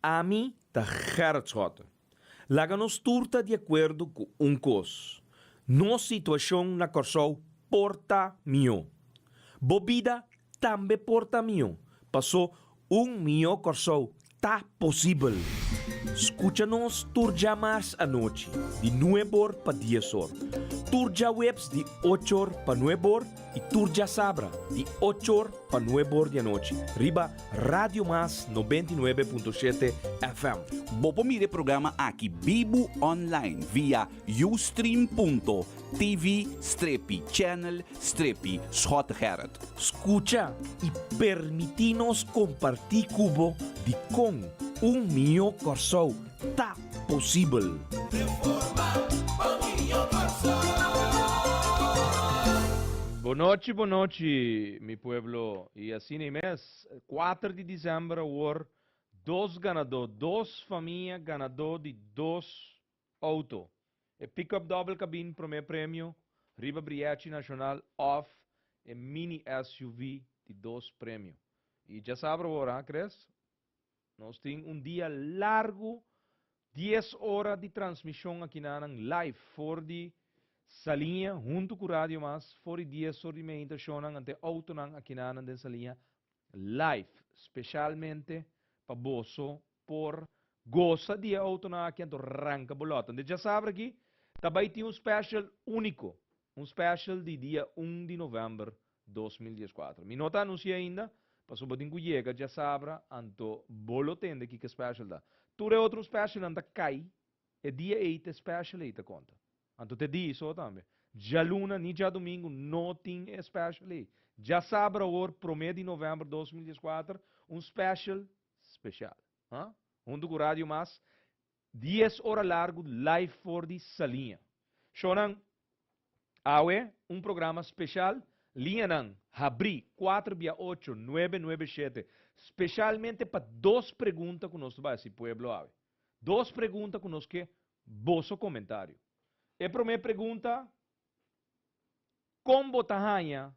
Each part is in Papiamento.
Ami ta Gerrit Schotte. Laga nos tur ta di akuerdo ku un kos, nos situashon na Kòrsou por ta mihó. Bo bida tambe por ta mihó, pasó un mihó Kòrsou ta posibel. Skucha nos tur djamars anochi di nueb'or pa dies'or, tur djaweps di och'or pa nueb'or i tur djasabra di och'or pa nueb'or di anochi riba Radio Mas 99.7 FM. Bo por mira e programa aki bibu online via ustream.tv strepi channel strepi Schottegerrit. Skucha i permití nos kompartí ku bo dikon un mihó Kòrsou ta posibel. Bonochi bonochi mi pueblo y asina y mes 4 di december awor dos ganador dos famia ganador di dos auto e pickup double cabin prome premio riba Briechi Nacional of e mini SUV di dos premio y djasabra awor ha Chris Nos tin un dia largu, dies ora di transmishon akinanan live for di Saliña huntu ku Radio Mas for di dies or di meinta shownan ante outonan akinanan den Saliña live speshalmente pa boso por gosa di e outonan aki anto ranka bo lòt. Ante djasabra aki ta bai tin un special úniko, un special di dia un di novèmber 2014. Mi no ta anuncia ainda, pasobra bo tin cu yega djasabra, anto bo lo tende kiko special ta. Tur e otro specialnan ta cay, e dia ey ta e special ey ta conta. Anto te di so tambe. Djaluna ni djadomingo no tin e special ey. Djasabra awor, prome di november 2014, un special special. Ha? Hunto cu Radio Mas, Dies ora largu live for di Saliña. Shownan Awe un programa special, liñanan habrí kuater bia ocho nuebe nuebe shete, specialmente pa dos pregunta ku nos ta bai hasi pueblo awe. Dos pregunta ku nos ke boso komentario. E promé pregunta, Kon bo ta haña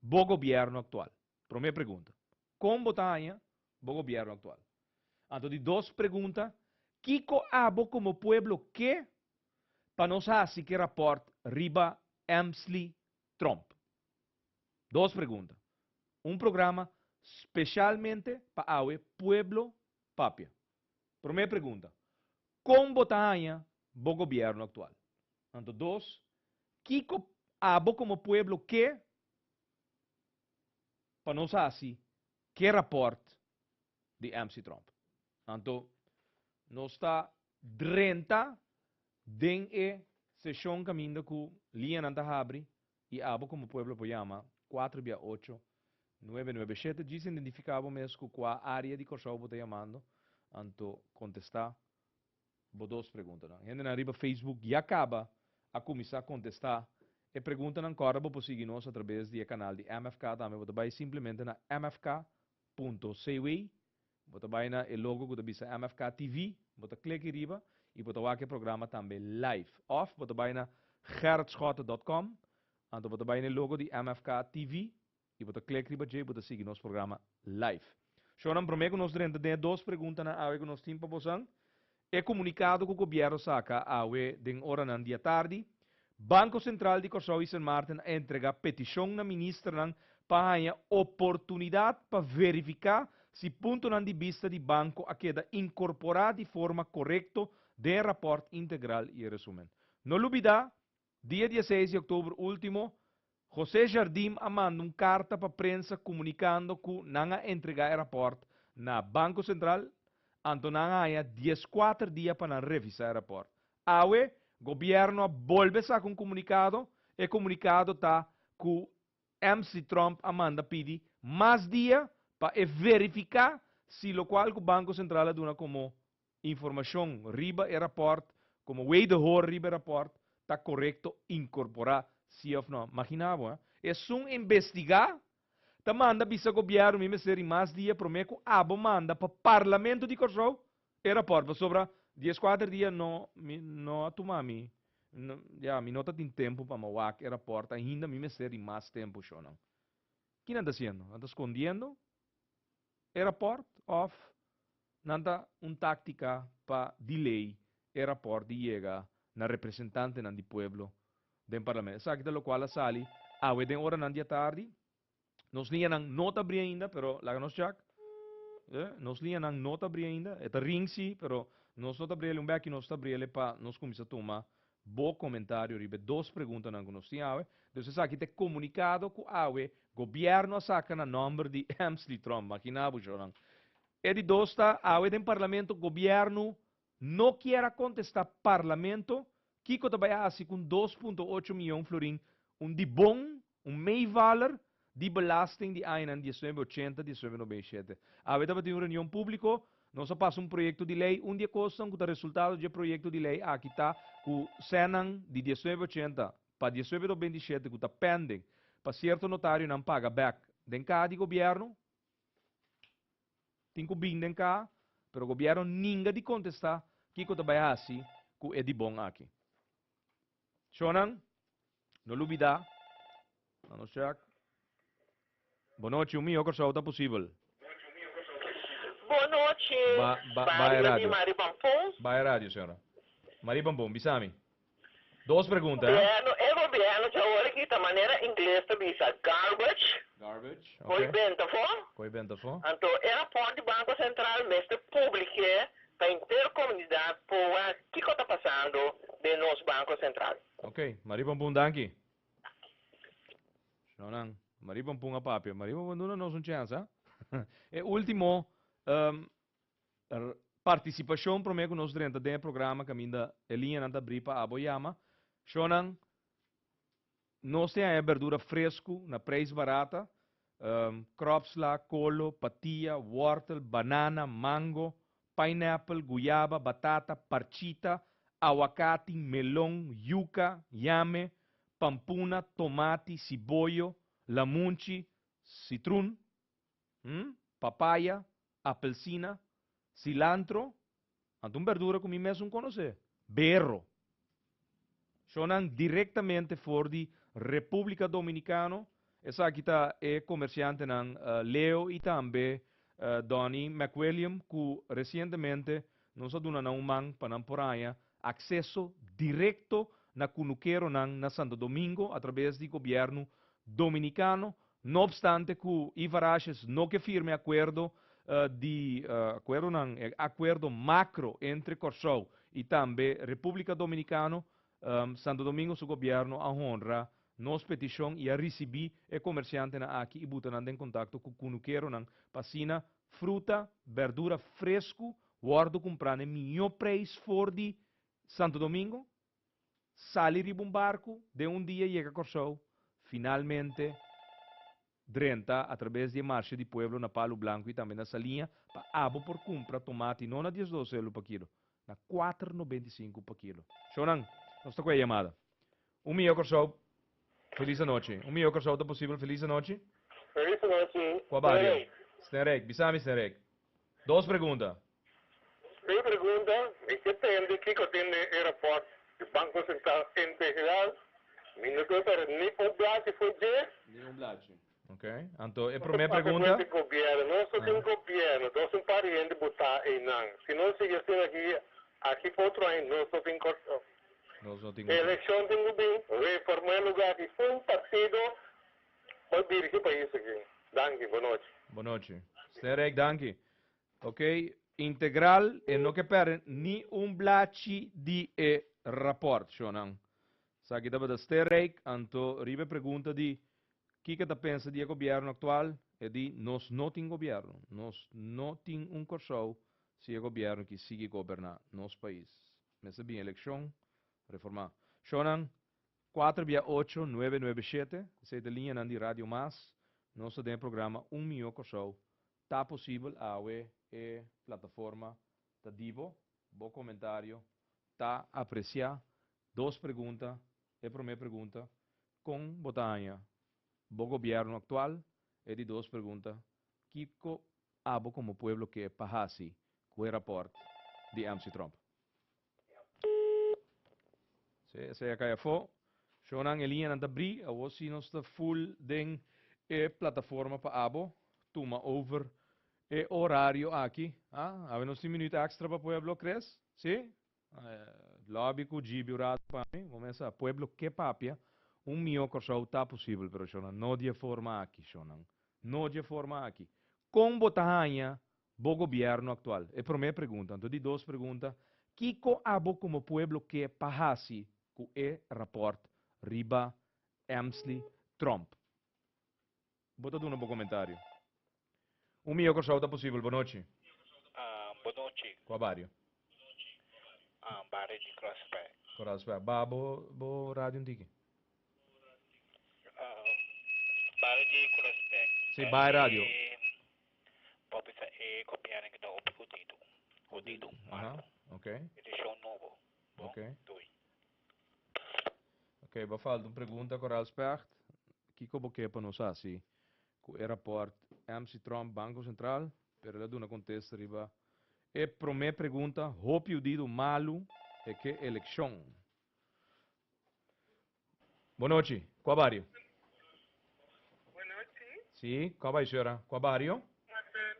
bo gobièrnu aktual? Promé pregunta, Kon bo ta haña bo gobièrnu aktual? Anto di dos pregunta, Kiko abo komo pueblo ke pa nos hasi ke rapòrt riba Emsley Tromp? Dos pregunta. Un programa speshalmente pa awe pueblo papia. Promé pregunta, Kon bo ta haña bo gobièrnu aktual? Anto dos, Kiko abo komo pueblo ke pa nos hasi ke rapòrt di MC Tromp. Anto nos ta drenta den e seshon kaminda ku liñanan ta habri i abo komo pueblo por yama kuater bia ocho nuebe nuebe shete djis identifiká bo mes ku kua área di Kòrsou bo ta yamando anto kontestá bo dos preguntanan. Hendenan riba Facebook ya kaba a kuminsá kontestá e preguntanan. Kòrda bo por sigui nos atrabes di e kanal di MFK tambe. Bo ta bai simplemente na mfk punto cw, bo ta bai na e logo ku ta bisa MFK TV, bo ta klik riba i bo ta wak e programa tambe live. Òf bo ta bai na gerritschotte dòt com, anto bo ta bai na e logo di MFK TV i bo ta klik riba dje i bo ta sigui nos programa live. Shownan, promé ku nos drenta den e dos preguntanan awe ku nos tin pa bosan, e komunikado ku gobièrnu saka awe den oranan di atardi, Banko Sentral di Kòrsou i Sint Maarten a entregá petishon na ministernan pa haña oportunidat pa verifiká si puntonan di bista di banko a keda inkorporá di forma korekto den e rapòrt integral i e resúmen. No lubidá Dia dieseis di oktober último, José Jardim a manda un karta pa prensa komunikando ku nan a entregá e rapòrt na Banko Sentral, anto nan a haña dieskuater dia pa nan revisá e rapòrt. Awe, gobièrnu a bolbe saka un komunikado, e komunikado ta ku MC Tromp a manda pidi mas dia pa e verifiká si lokual ku Banko Sentral a duna komo Informashon riba e rapòrt komo wederhoor riba e rapòrt ta korekto inkorporá si òf nò. Magina bo, esun investigá ta manda bisa gobièrnu mi mester di mas dia promé ku abo manda pa Parlamento di Kòrsou e rapòrt pasobra dieskuater dia no mi no a tuma mi ya mi no ta tin tempu pa mi wak e rapòrt ainda mi mester di mas tempu shownan. Ki nan ta hasiendo? Nan ta skondiendo e rapòrt òf Nan ta un táktika pa delay e rapòrt di yega na representantenan di pueblo den parlamento. Esaki ta lokual a sali awe den oranan di atardi. Nos liñanan no ta abrí ainda, pero laga nos chak. Nos liñanan no ta abrí ainda. E ta ring sí, pero nos no ta abriel un bek i nos ta abriel pa nos kuminsá tuma bo komentario riba e dos preguntanan ku nos tin awe. Dus esaki ta e komunikado ku awe gobièrnu a saka na nòmber di Emsley Tromp. Maginá bo, shownan. E di dos ta, awe den parlamento gobièrnu no kier a kontestá parlamento kiko ta bai hasi ku un 2.8 mion florin, un di bon, un meevaller, di belasting di añanan 1980, 1997. Awe tabatin un reunion públiko, nos a pasa un proyekto di lei, un di e kosnan ku ta resultado dje proyekto di lei aki ta ku sènnan di 1980 pa 1997 ku ta pending pa sierto notarionan paga bèk den kaha di gobièrnu, Tin ku bin den ka, pero gobièrnu ninga di kontestá kiko ta bai hasi ku e di bon aki. Shonnan, no lubidá, na nos chèk. Bonochi, un mihó Kòrsou ta posibel. Bonochi, Ba, ba, bae bario di radio. Mari Pampon. Bae radio, señora. Mari Pampon, bisa mi. Dos pregunta, eh? Gobierno, e gobierno dje awor aki ta manera ingles ta bisa garbage. Garbage, Koe ok. benta afó. Koe benta afó. Anto e raport di Banco Central mester publike pa henter comunidad por wak kico ta pasando den nos Banco Central. Ok, Marie Pampun danki. Shownan, Marie Pampun a papia. Marie Pampun duna nos un chance, ha? E ultimo Partisipashon promé ku nos drenta den e programa kaminda e liñanan ta abrí pa abo yama. Shownan, nos tin haña berdura fresku na preis barata, kropsla, kolo, patia, wòrtel, banana, mango, pineapple, guyaba, batata, parchita, awakati, melon, yuka, yame, pampuna, tomati, siboyo, lamunchi, sitrun, papaya, apelsina, cilantro, anto un berdura ku mi mes un konosé, berro. Shownan direktamente for di Repúblika Dominikano. Esaki ta e komersiantenan Leo i tambe Donny McWilliam ku resientemente nos a duna nan un man pa nan por haña akseso direkto na kunukeronan na Santo Domingo atrabes di gobièrnu dominikano. No obstante ku Ivar Asjes no ke firma e akuerdo di akuerdonan, e akuerdo makro entre Kòrsou i tambe Repúblika Dominikano, Santo Domingo su gobièrnu a honra nos petishon i a risibí e komersiantenan aki i buta nan den kontakto ku kunukeronan pa asina fruta, bèrdura fresku wòrdu kumprá na e mihó preis for di Santo Domingo. Sali riba un barku, den un dia yega Kòrsou, finalmente drenta atrabes di e Marshe di Pueblo na Palu Blanku i tambe na Saliña pa abo por kumpra tomati no na 12 elu pa kilo, na 4,95 pa kilo. Shownan, nos ta ku e yamada. Un mihó Kòrsou, felis anochi. Un mihó Kòrsou ta posibel, felis anochi. Felis anochi, Kua bario? Stenrijk. Stenrijk, bisa mi Stenrijk. Dos pregunta. Mi pregunta, mi ke tende kiko tin den e raport di Banco Central Integral? Mi no ta perde ni un blachi for dje. Ni un blachi. Ok. Anto e prome pregunta. Nos ta papia ku e gobierno. Nos no tin gobierno. Nos un par di hende botá einan. Si nos sigui asina aki, aki otro aña nos no tin Kòrsou. Nos no tin Kòrsou. Elekshon tin ku bin. Reformá e lugá aki. Un partido por dirigi pais aki. Danki. Bonochi. Bonochi. Sterek, danki. Ok, integral e no ke perde ni un blachi di e raport, shownan. Esaki tabata Sterrijk, anto riba e pregunta di kiko ta pensa di e gobierno aktual, e di nos no tin gobierno, nos no tin un Kòrsou si e gobierno ki sigui goberná nos pais. Mester bin elekshon, reformá. Shownan, Kuater bia ocho nuebe nuebe shete, esei ta liñanan di Radio Mas. Nos ta den e programa Un Mihó Kòrsou Ta Posibel. Awe e plataforma ta di bo. Bo komentario ta apresiá. Dos pregunta. E promé pregunta, Kon bo ta haña bo gobièrnu aktual? E di dos pregunta, Kiko abo komo pueblo ke pa hasi ku e rapòrt di MC Tromp? Sí, esei a kai afó. Shownan e liñanan ta brí. Awor sí nos ta full den e plataforma pa abo tuma over. E orario aki, ah, awe nos tin minuut extra pa pueblo, Chris? Si? Lobby ku Gibi un rato pa mi, bo mesa, pueblo ke papia, un mihó Kòrsou ta posibel, pero shonnan, no di e forma aki, shonnan, no di e forma aki. Kon bo ta haña bo gobièrnu aktual? E promé pregunta. Anto di dos pregunta, kiko abo komo pueblo ke pa hasi ku e rapòrt riba Emsley Tromp? Bo ta duna bo komentario. Un mihó Kòrsou ta posibel. Bonochi. Bonochi. Kua bario? Bario di Krosweg. Krosweg. Baha bo bo radio un tiki. Bario di Krosweg. Si, baha e radio. Bo bisa e gobièrnu ku ta hopi hudidu. Hudidu. Aha, ok. Edishon nobo. Bon, Ok. doei. Ok, bo falta un pregunta Coral Specht. Kiko bo ke pa nos hasi ku e rapòrt MC Tromp Banko Sentral? Pero el a duna kontesta riba e promé pregunta, hopi udidu malu e ke elekshon. Bonochi, kua bario? Bonochi. Si, kua bai señora? Kua bario? Marcel,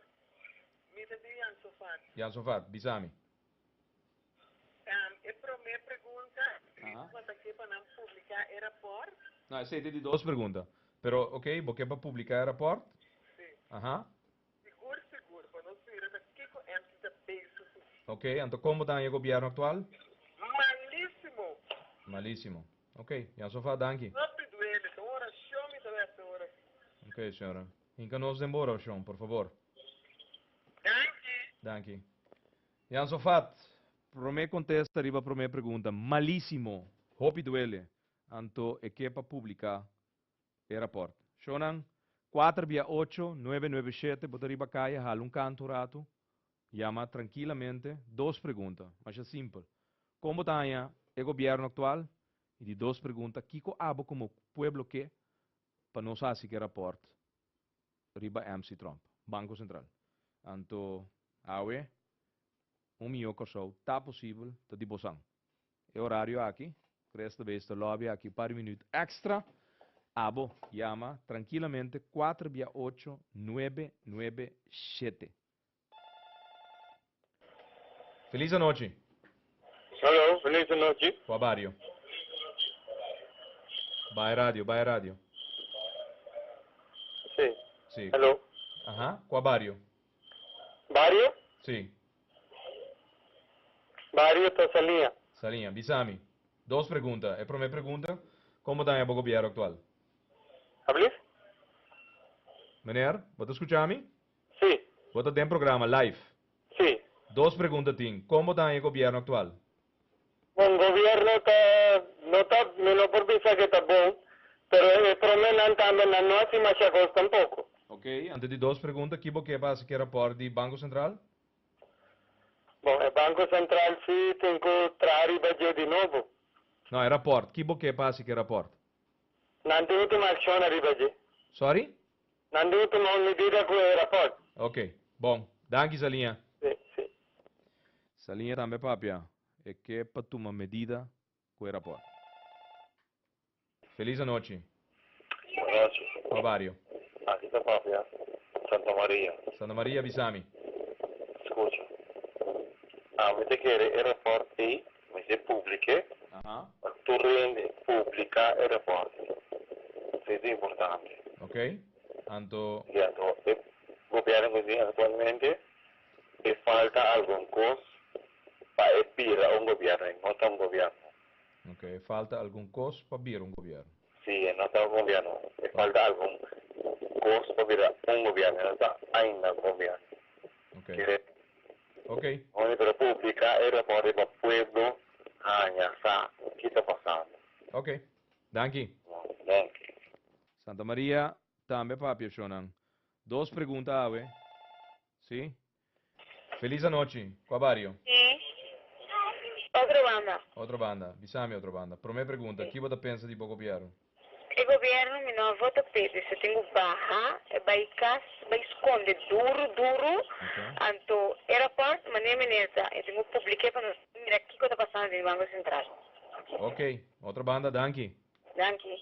mi ta di Jan Sofat. Jan Sofat, bisa mi. E promé pregunta, bo ta ke pa nan publiká e rapòrt? No, esei ta di dos pregunta. Pero, ok, bo ke pa publiká e rapòrt? Si. Aha. Sigur, sigur, pa nos mira ta kiko MC ta bezig ku. Ok, anto kon bo ta haña e gobièrnu aktual? Malísimo! Malísimo. Ok, Jan Sofá, danki. Hopi duele, ta un orashon mi ta wèr ta ora aki. Ok, señora. Hinka nos den bo orashon, por fabor. Danki! Danki. Jan Sofat, promé kontesta riba promé pregunta, malísimo, hopi duele, anto e ke pa publiká e rapòrt. Shownan, kuater bia ocho, nuebe nuebe shete, bo ta riba kaya, hala un kantu un ratu, yama trankilamente, dos pregunta, masha simpel, kon bo ta haña e gobièrnu aktual? I di dos pregunta, kiko abo komo pueblo ke pa nos hasi ku e rapòrt riba MC Tromp, Banko Sentral? Anto awe un mihó Kòrsou ta posibel ta di bosan. E orario aki, Chris ta bes ta lobby aki un par di minuut extra. Abo yama trankilamente kuater bia ocho nuebe nuebe shete. Feliz anochi. Hallo, feliz anochi. Kua bario? Bai radio, bai radio. Si. Si. Hallo. Aha, kua bario? Bario? Si. Bario ta Saliña. Saliña. Bisa mi. Dos pregunta. E prome pregunta, kon bo ta haña bo gobièrnu aktual? Ablief? Meneer, bo ta skucha mi? Si. Bo ta den programa live. Si. Dos pregunta tin. Kon bo ta haña e gobièrnu aktual? Bon, gobièrnu ta, no ta, mi no por bisa ke ta bon, pero e promenan tambe nan no hasi masha kos tampoko. Ok, anto di dos pregunta, ki bo ke pa hasi ke rapòrt di Banko Sentral? Bon, e Banko Sentral si tin ku traha riba dje di nobo. No, e rapòrt, ki bo ke pa hasi ke rapòrt? Nan tin ku tuma akshon ariba dje. Sorry? Nan tin ku tuma un medida ku e rapòrt. Ok, bon. Danki Saliña. Si, si. Saliña tambe papia, e ke pa tuma medida ku e rapòrt. Felis anochi. Anochi. Kua bario? Aki ta papia Santa Maria. Santa Maria bisa mi. Skucha. Ami ta kere e rapòrt ei mester publik'é pa tur hende publiká e rapòrt ei. Esei ta importante. Ok. Anto. Di anto e gobièrnu ku tin aktualmente e falta algun kos pa e bira un gobièrnu. E no ta un gobièrnu. Ok, e falta algun kos pa bira un gobierno. Si, e no ta un gobierno. E falta algun kos pa bira un gobierno. E no ta ainda un gobierno. Ok. Kere. Ok. Oye, pero publica e rapport riba pueblo haña sa ki ta pasando. Ok. Danki. Danki. Santa Maria tambe papia shownan. Dos pregunta awe. Si. Feliz anochi. Kua bario? Si. Otro banda. Otro banda. Bisa mi otro banda. Prome pregunta, ki bo ta pensa di bo gobierno? E gobierno mi no a vota p'e, dus e tin ku baha, e bai kas, bai skonde duru duru, anto e raport manera meneer ta, e tin ku publik'é pa nos mira kiko ta pasando den Banko Sentral. Ok. Otro banda, danki. Danki.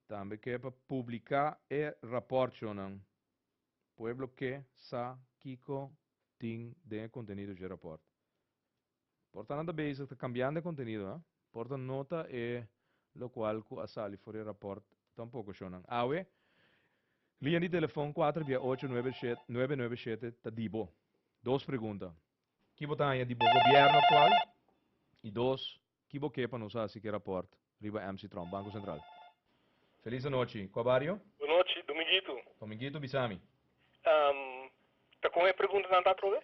Tambe ke pa publiká e raportshonnan. Pueblo ke sa kiko tin den e kontenido dje rapòrt. Por ta nan ta bezig ta kambiando e kontenido, ha? Por ta no ta e lokual ku a sali for e rapòrt tampoko, shonnan. Awe, liña di telefòn kuater bia ocho nuebe shete nuebe nuebe shete ta di bo. Dos pregunta. Ki bo ta haña di bo gobièrnu aktual? I dos, ki bo ke pa nos hasi ku e rapòrt riba MC Tromp, Banko Sentral? Felis anochi. Kua bario? Bonochi, Dominguito. Dominguito, bisa mi. Ta kon e preguntanan ta atrobe?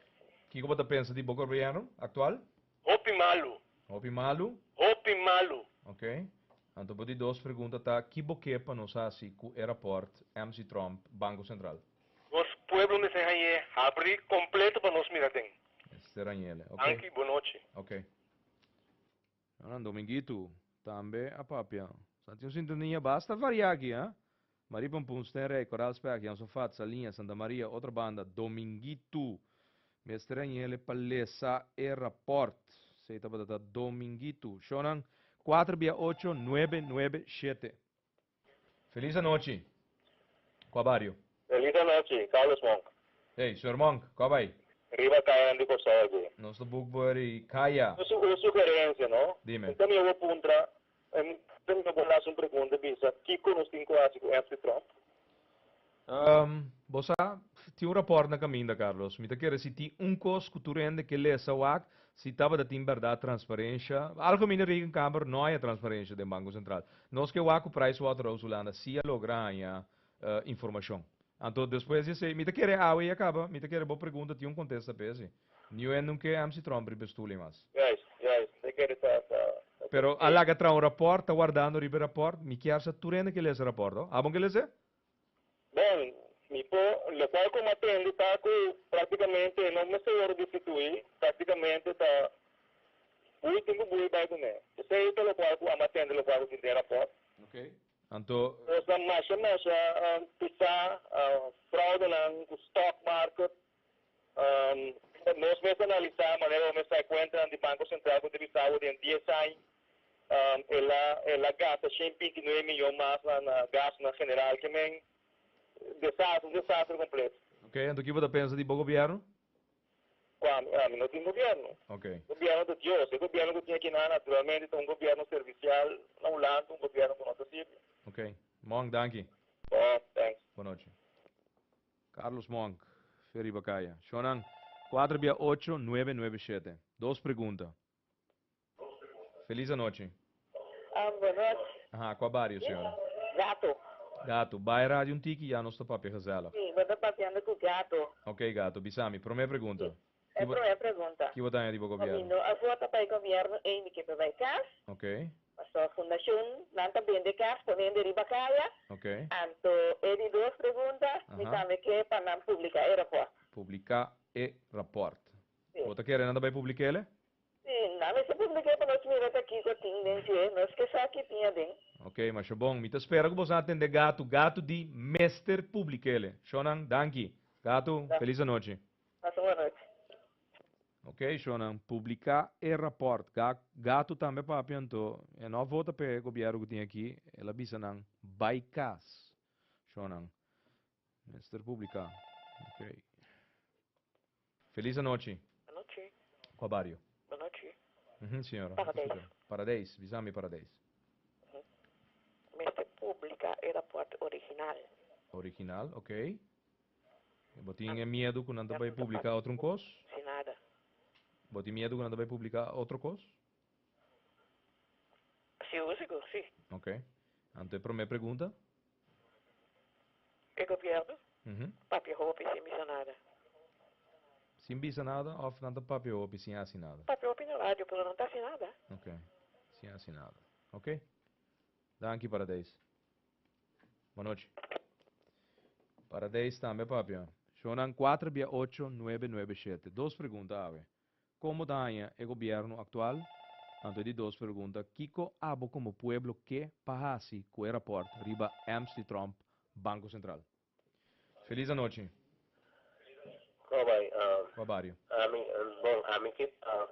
Kiko bo ta pensa di bo gobièrnu aktual? Hopi malu. Hopi malu? Hopi malu. Ok. Anto bo di dos pregunta ta, ki bo ke pa nos hasi ku e rapòrt MC Tromp, Banko Sentral? Nos pueblo mester hañ'é habrí kompleto pa nos mira den. Mester hañ'ele. Ok. Danki, bonochi. Ok. Nan Dominguito tambe a papia. Sa tin un sintonia basta variá aki, ha? Marie Pompoen, Stenrijk, Koraalspek, Jan Sofat, Saliña, Santa Maria, Otrabanda, Dominguito. Mester hañ'ele pa lesa e rapòrt. Esei tabata ta Dominguito. Shownan, kuater bia ocho, nuebe, nuebe, shete. Felis anochi. Kua bario? Felis anochi, Carlos Monk. Hey, señor Monk, kua bai? Riba kayanan di Kòrsou aki. Nos ta buk bo eri kaya. Un sugerencia, no? Dime. Mi ta mira bo puntra, mi ta mira bo laat un pregunta bisa, kiko nos tin ku hasi ku MC Tromp? Bo sa, tin un rapòrt na kaminda, Carlos. Mi ta kere si tin un kos ku tur hende ke lesa wak, si tabata tin bèrdat transparensha. Algemene Rekenkamer no haña transparensha den Banko Sentral. Nos ke wak ku Pricewaterhouse Hulanda si a logra haña informashon. Anto despues di esei, mi ta kere awe i a kaba, mi ta kere bo pregunta tin un kontesta p'e si. Niun hende no ke MC Tromp riba e stul ei mas. Juist, juist. Mi ta kere ta, ta, ta. Pero a laga traha un rapòrt, ta wardando riba e rapòrt. Mi kier sa tur hende ke lesa e rapòrt, ho. Abo ke les'e? Bon, mi por, locual cu mi a tende ta cu practicamente e no mester worde destitui, practicamente ta bui tin cu bui bay cune. Esey ta locual cu ami a tende locual cu tin den rapport. Ok, anto. Cosnan masha masha pisa, fraudenan cu stock market, nos mes analisa manera bo mes ta e cuentanan di Banco Central cu ta bisa bo den dies aña El a el a gasta shen binti nuebe miyon mas na na gastonan general ke men desastre un desastre completo. Ok, anto ki bo ta pensa di bo gobierno? Kua ami? Ami no tin gobierno. Ok. Gobierno ta Dios. E gobierno ku tin akinan naturalmente ta un gobierno servicial na Hulanda, un gobierno ku no ta sirbi. Ok. Monk, danki. Bon, thanks. Bonochi. Carlos Monk, fe riba kaya. Shownan, kuater bia ocho, nuebe nuebe shete. Dos pregunta. Feliz anochi. Bonochi. Aha, kua bario, señora? Gato. Gato. Bai radio un tiki, ya nos ta papia gezellig. Si, bo ta papiando ku Gato. Ok, Gato, bisa mi, promé pregunta. Si, e promé pregunta. Ki bo ta haña di bo gobièrnu? Mi no a vota pa e gobièrnu ei, mi ke pa bai kas. Ok. Pasobra fundashon nan ta bende kas poniendo riba kaya. Ok. Anto e di dos pregunta, mi tambe ke pa nan publiká e rapòrt. Publiká e rapòrt. Si. Bo ta kere nan ta bai publik'é? Si, nan mester publiká pa nos mira ta kiko tin den dje. Nos ke sa ki tin aden. Ok, masha bon. Mi ta spera ku boso a tende Gatu. Gatu di mester publik'é. Shonnan, danki. Gatu, felis anochi. Pasa bon anochi. Ok, shonnan, publiká e rapòrt. Gatu tambe papia anto e no a vota p'e gobièrnu ku tin aki. El a bisa nan bai kas. Shonnan, mester publiká. Ok. Felis anochi. Anochi. Kua bario? Anochi. Mhm, señora. Paradijs. Paradijs, bisa mi Paradijs. Mester publica e rapport original. Original, ok. Bo tin e miedu ku nan ta bai publica otro un kos? Si nada. Bo tin miedu ku nan ta bai publica otro kos? Sigur, sigur, si. Ok. Anto e prome pregunta? E gobierno papia hopi sin bisa nada. Sin bisa nada of nan ta papia hopi sin hasi nada? Papia hopi na radio pero nan ta hasi nada. Ok. Sin hasi nada. Ok. Danki Paradijs. Bonochi. Paradijs tambe papia. Shownan kuater bia ocho nuebe nuebe shete. Dos pregunta awe. Kon bo ta haña e gobièrnu aktual? Anto e di dos pregunta, kiko abo komo pueblo ke pa hasi ku e rapòrt riba Amsty Tromp, Banko Sentral? Felis anochi. Kua bai? Kua bario? Ami, bon, ami ke pa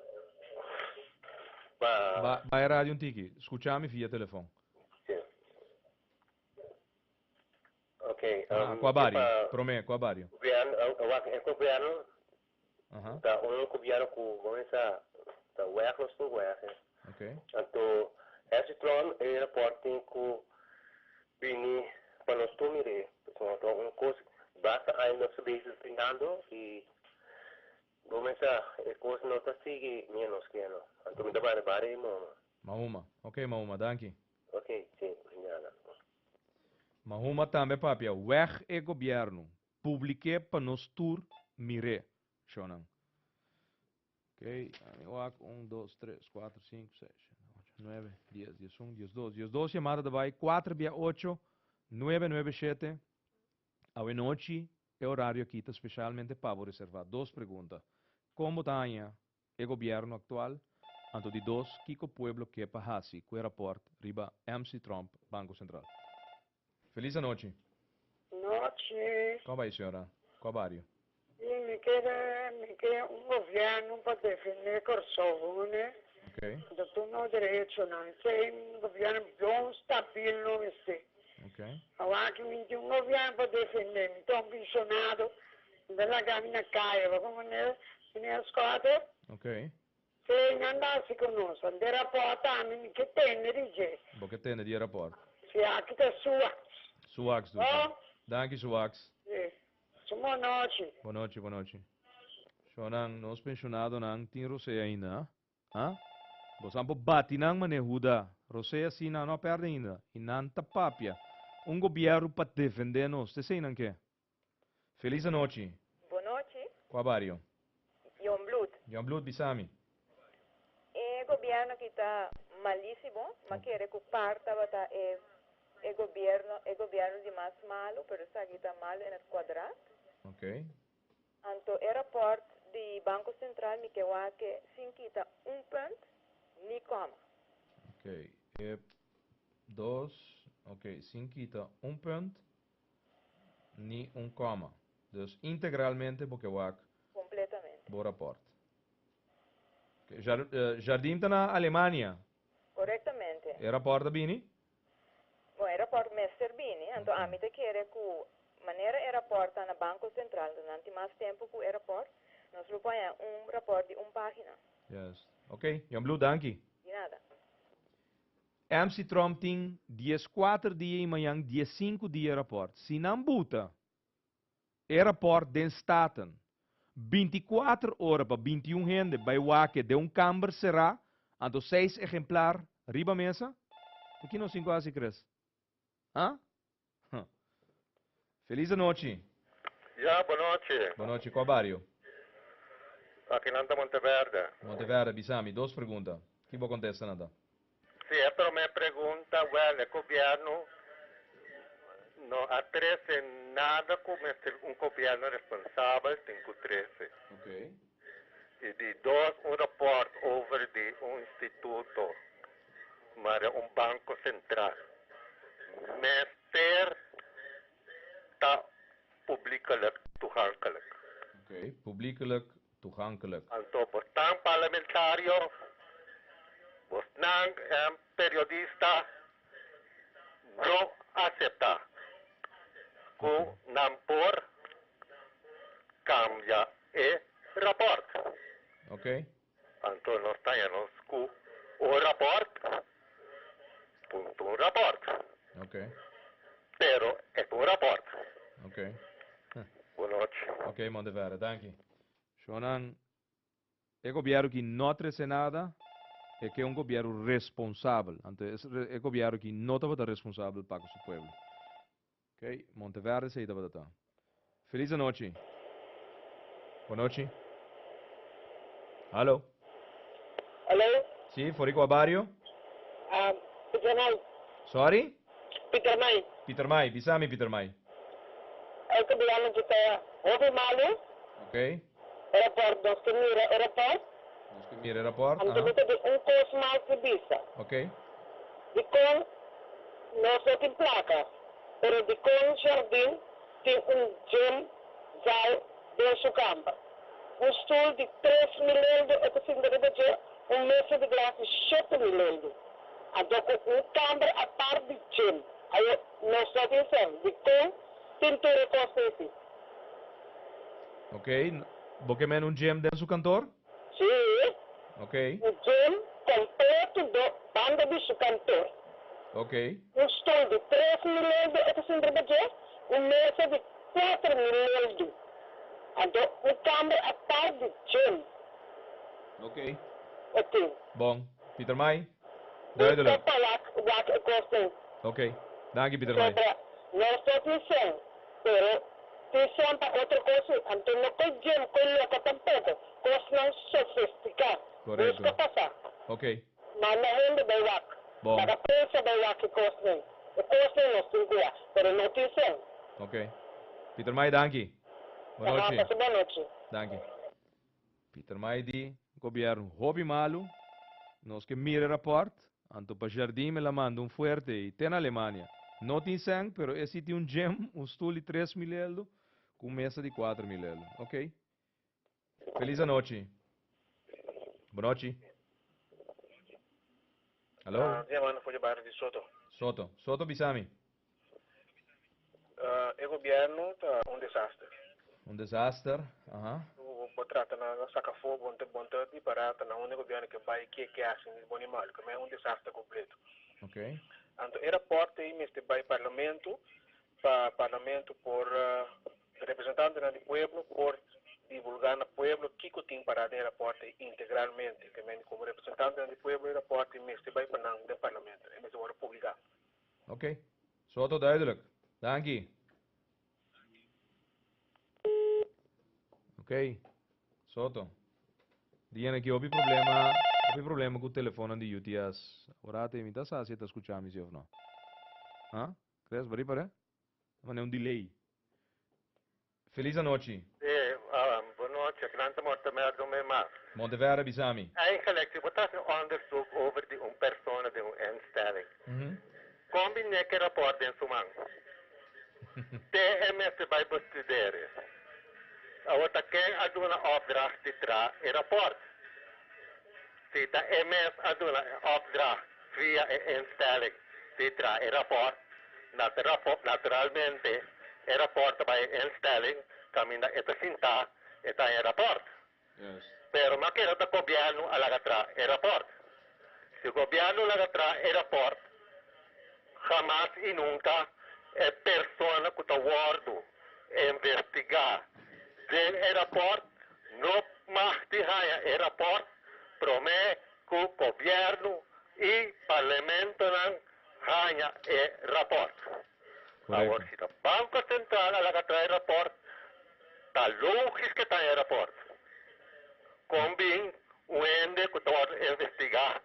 pa. Ba, bai radio un tiki. Skucha mi via telefòn. Si. Ok. Ok. Ah, kua bario? Promé, kua bario? Gobierno, wak, e gobierno ta un gobierno ku bo mester ta wèg nos tin wèg. Ok. Anto Essie Tromp e rapòrt tin ku bini pa nos tur mir'é. Pasobra ta un kos basta aña nos ta bezig brindando i bo mester e kos no ta sigui mira nos ke no. Anto mi ta bai riba e momo. Mahuma. Ok Mahuma, danki. Ok, si, mañana. Mahuma tambe papia, Weg e gobierno, publike pa nos tur mir'é. Shownan. Ok, ami wak, un, dos, tres, kuater, sinku, seis, shete, ocho, nuebe, dies, diesun, diesdos. 12 yamada ta bai, kuater bia ocho, nuebe, nuebe, shete. Awenochi e orario aki ta speshalmente pa bo reservá. Dos pregunta, Kon bo ta haña e gobierno actual, anto di dos kico pueblo ke pa haci cu e rapport riba MC Tromp, Banco Central. Feliz anochi. Nochi. Con bay señora? Cua bario? Si mi kere mi ke un gobierno pa defende Corsou ne. Ok. Anto tur nos derechonan esey un gobierno bon stabil no mester. Ok. Awaki mi tin un gobierno pa defende mi ta un pensionado Mi ta laga mi na kaya pa como ne meneer Schotte. Ok. Si nan ta hasi ku nos. Ante raport ami mi ke tende di dje. Bo ke tende di e raport. Si aki ta Suwax. Suwax dushi. Oh. Danki Suwax. Si. Su bonochi. Bonochi bonochi. Shownan nos pensionadonan tin rosea ainda ha? Ha? Bosan por bati nan manera Huda. Rosea si nan no a perde ainda. I nan ta papia. Un gobierno pa defende nos. Ta esei nan ke. Feliz anochi. Bonochi. Kua bario? Jongbloed. Jongbloed bisa mi. E gobierno aki ta malisimo, ma kere ku par tabata e e gobierno e gobierno di mas malu, pero esaki ta malu en het kwadraat. Ok. Anto e raport di Banco Central mi ke wak sin kita un punt ni koma. Ok, e dos, ok, sin kita un punt ni un koma. Dus integralmente bo ke wak Completamente. bo raport. Ok, Jardim ta na Alemania. Correctamente. E raport a bini? Bon, e raport mester bini, anto ami ta kere ku manera e raport ta na Banko Sentral, anto nan tin mas tempu ku e raport, nos lo por haña un raport di un pagina. Juist. Ok, Jan Blue, danki. Di nada. MC Tromp tin 14 dia i mañan 15 dia e raport. Si nan buta e raport den Staten, 24 ora pa 21 hende bai wak den un kamber será, anto seis ehemplar riba mesa, ta ki nos tin ku hasi, Chris? Ha? Huh. Feliz anochi. Ya, bonochi. Bonochi, kua bario? Akinan ta Monteverde. Monteverde, bisa mi dos pregunta. Ki bo kontesta nan ta? Si, e prome pregunta, wel, e gobierno no a trece nada cu mester un gobierno responsabel tin cu trece. Ok. Y di dos, un rapport over di un instituto, mara un banco central, mester ta publiekelijk toegankelijk. Ok, publiekelijk toegankelijk. Anto bosnan parlamentario, bosnan periodista no acepta cu nan por cambia e rapport. Ok. Anto nos ta haña nos cu un rapport, punto un rapport. Ok. Pero e ta un rapport. Ok. Bonochi. Ok, Monteverde, danki. Shonan, e gobierno ki no a trece nada, e ke un gobierno responsabel. Anto e gobierno ki no tabata responsabel pa cu su pueblo. Ok, Monteverde esey tabata ta. Feliz anochi. Bonochi. Hallo. Hallo. Si, for di cua bario? Ah, Pietermaai. Sorry? Pietermaai. Pietermaai, bisa mi Pietermaai. E gobierno cu ta hopi malo. Ok. E rapport, nos ke mira e rapport. Nos ke mira e rapport, Anto aha. mi ta di un cos mas di bisa. Ok. Dikon nos no tin plaka, pero dikon Jardin tin un gym zaal den su kamber? Un stul di 3000 euro e ta sinta riba dje, un mesa di glas di 7000 euro. Anto ku un kamber apart di gym. Ayo nos no tin sèn. Dikon? Tin tur e kos esi. Ok, bo ke men un gym den su kantor? Sí. Ok. Un gym kompleto do banda di su kantor. Ok. Un stul di 3000 euro e ta sintra pa dje, un mesa di 4000 euro. Anto un kamber apart di gym. Ok. E tin. Bon. Pietermaai, duidelijk. Bo ta wak wak e kosnan. Ok. Danki Pietermaai. Sobra nos no tin sen, pero tin sen pa otro kos si. Anto no koy gym koy loko tampoko. Kosnan sofistika. Korekto. Buska pasa. Ok. Manda hende bai wak. Bon. Laga prensa bai wak e kosnan. E kosnan nos tin kua, pero no tin sen. Ok. Pietermaai danki. Bon Aha, nochi. pasa bon nochi. Danki. Pietermaai di, Gobierno hopi malu, nos ke mira e raport, anto pa Jardim el a manda un fuerte y te na Alemania. No tin sèn, pero e si tin un gym, un stul di 3000 eldo, ku un mesa di 4000 eldo. Ok. Feliz anochi. Bonochi. Hallo. Diamanda for di bario di Soto. Soto. Soto bisami. E gobierno ta un desaster. Un desaster, aha. Bo trata na saca afo, bo bo ta di barata na unda e gobierno ke bay, ke ke haci, ni bon ni malo, ke un desaster completo. Ok. Anto e rapport ey mester bay parlamento, pa parlamento por, representantenan di pueblo por divulga na pueblo kico tin para den e rapport ey integralmente. Ke men como representantenan di pueblo e rapport ey mester bay pa nan den parlamento, e mester wordo publica. Ok. Soto duidelijk. Danki. Ok. Soto. Diana aki hopi problema, hopi problema ku telefonan di UTS. Ora te mi ta sa si e ta skucha mi si of no. Ha? Crees bari pare? Ta manda un delay. Feliz anochi. E, bon nochi. Akinan ta Mortimer Domé Mas. Monteverde bisa mi. Eigenlijk, si bo ta hasi un onderzoek over di un persona den un instelling, kon bin nek e rapport den su man? Te e mester bai bestudere. Awor ta ken a duna opdracht di traha e rapport? Si ta e mes a duna e opdracht via e instelling di traha e rapport, naturalmente e rapport ta bai e instelling kaminda e ta sintá e ta e rapport. Pero ma keda ta gobièrnu a laga traha e rapport. Si gobièrnu laga traha e rapport, hamas i nunka e persona ku ta wòrdu investigá den e rapport no mag di haña e rapport promé ku gobièrnu i parlamentonan haña e rapport. Awor si ta Banko Sentral a laga traha e rapport, ta lógis ke ta haña e rapport. Kon bin un hende ku ta wòrdu investigá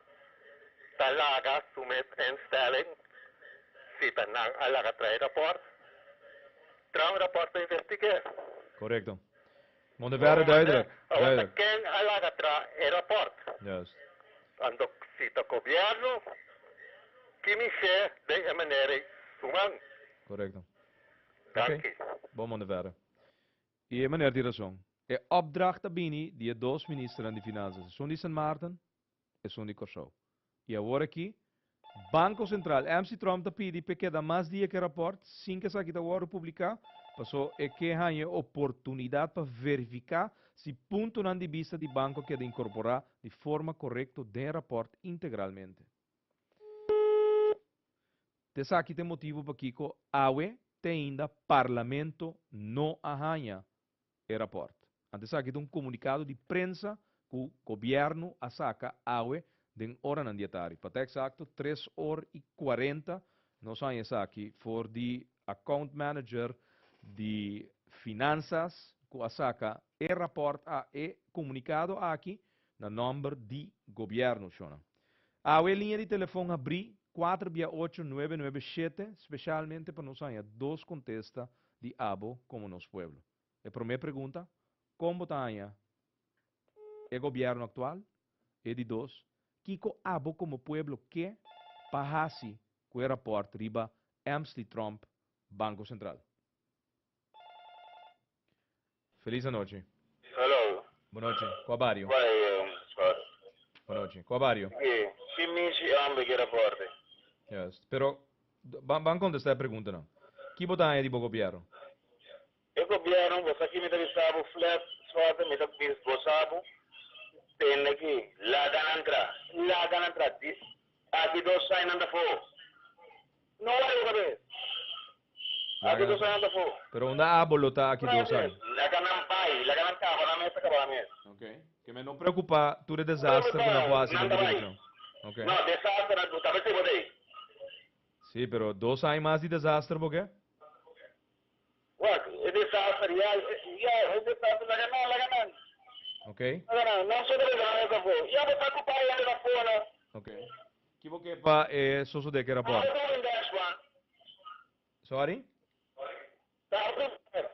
ta laga su mes instelling si ta nan a laga traha e rapport? Traha un rapport pa investig'é. Korekto. Monteverde duidelijk. Awor ta ken a laga traha e rapport? Juist. Anto si ta gobierno, ki mishe den e manera ei su man? Korekto. Danki. Ok. Bon Monteverde. I e meneer tin rason. E opdracht a bini di e dos ministernan di Finanzas, esun di Sint Maarten, esun di Kòrsou. I awor aki, Banko Sentral, MC Tromp ta pidi p'e keda mas dia ku e rapòrt sin ku esaki ta wòrdu publiká, paso e ke haña e oportunidat pa verifiká si puntonan di bista di banko a keda inkorporá di forma korekto den e rapòrt integralmente. T'esaki ta e motibu pakiko awe te ainda Parlamento no a haña e rapòrt. Anto esaki ta un komunikado di prensa ku gobièrnu a saka awe den oranan di atari. Pa ta eksakto tres or i 40 nos haña esaki for di account manager di Finansas ku a saka e rapòrt a e komunikado aki na nòmber di gobièrnu, shona. Awe liña di telefòn habrí kuater bia ocho nuebe nuebe shete speshalmente pa nos haña dos kontesta di abo komo nos pueblo. E promé pregunta, kon bo ta haña e gobièrnu aktual? E di dos, kiko abo komo pueblo ke pa hasi ku e rapòrt riba Emsley Tromp, Banko Sentral? Feliz anochi. Hello. Bonochi. Kua bario? Bai, Scott. Bonochi. Kua bario? Ki, ki mishi homber ki raporte? Juist. Pero, ban, ban contesta e preguntanan. Ki bo ta haña di bo gobierno? E gobierno bo sa ki mi ta bisa bo flat suerte mi ta bis gosa bo tende ki laga nan tra laga nan tra di aki dos sai nan ta fo no wari bo kabes aki dos sai nan ta fo. Pero unda abo lo ta aki dos ai? Laga nan bai laga nan kaba nan mes ta kaba nan mes. Ok ke men no preocupa tur e desaster ku nan por hasi den direkshon ok. No desaster nan ta besi bo ta ei. Si pero dos ai mas di desaster bo ke? Wak, e desaster, ya, ya, e desaster, laga nan, laga nan. Ok. Laga nan, nan so ta laga nan afó. Ya bo ta ocupá hende na afó no. Ok. Ki bo ke pa e sosodé ke rapòrt? Taba tur inbèrs, man. Sorry? Taba tur inbèrs.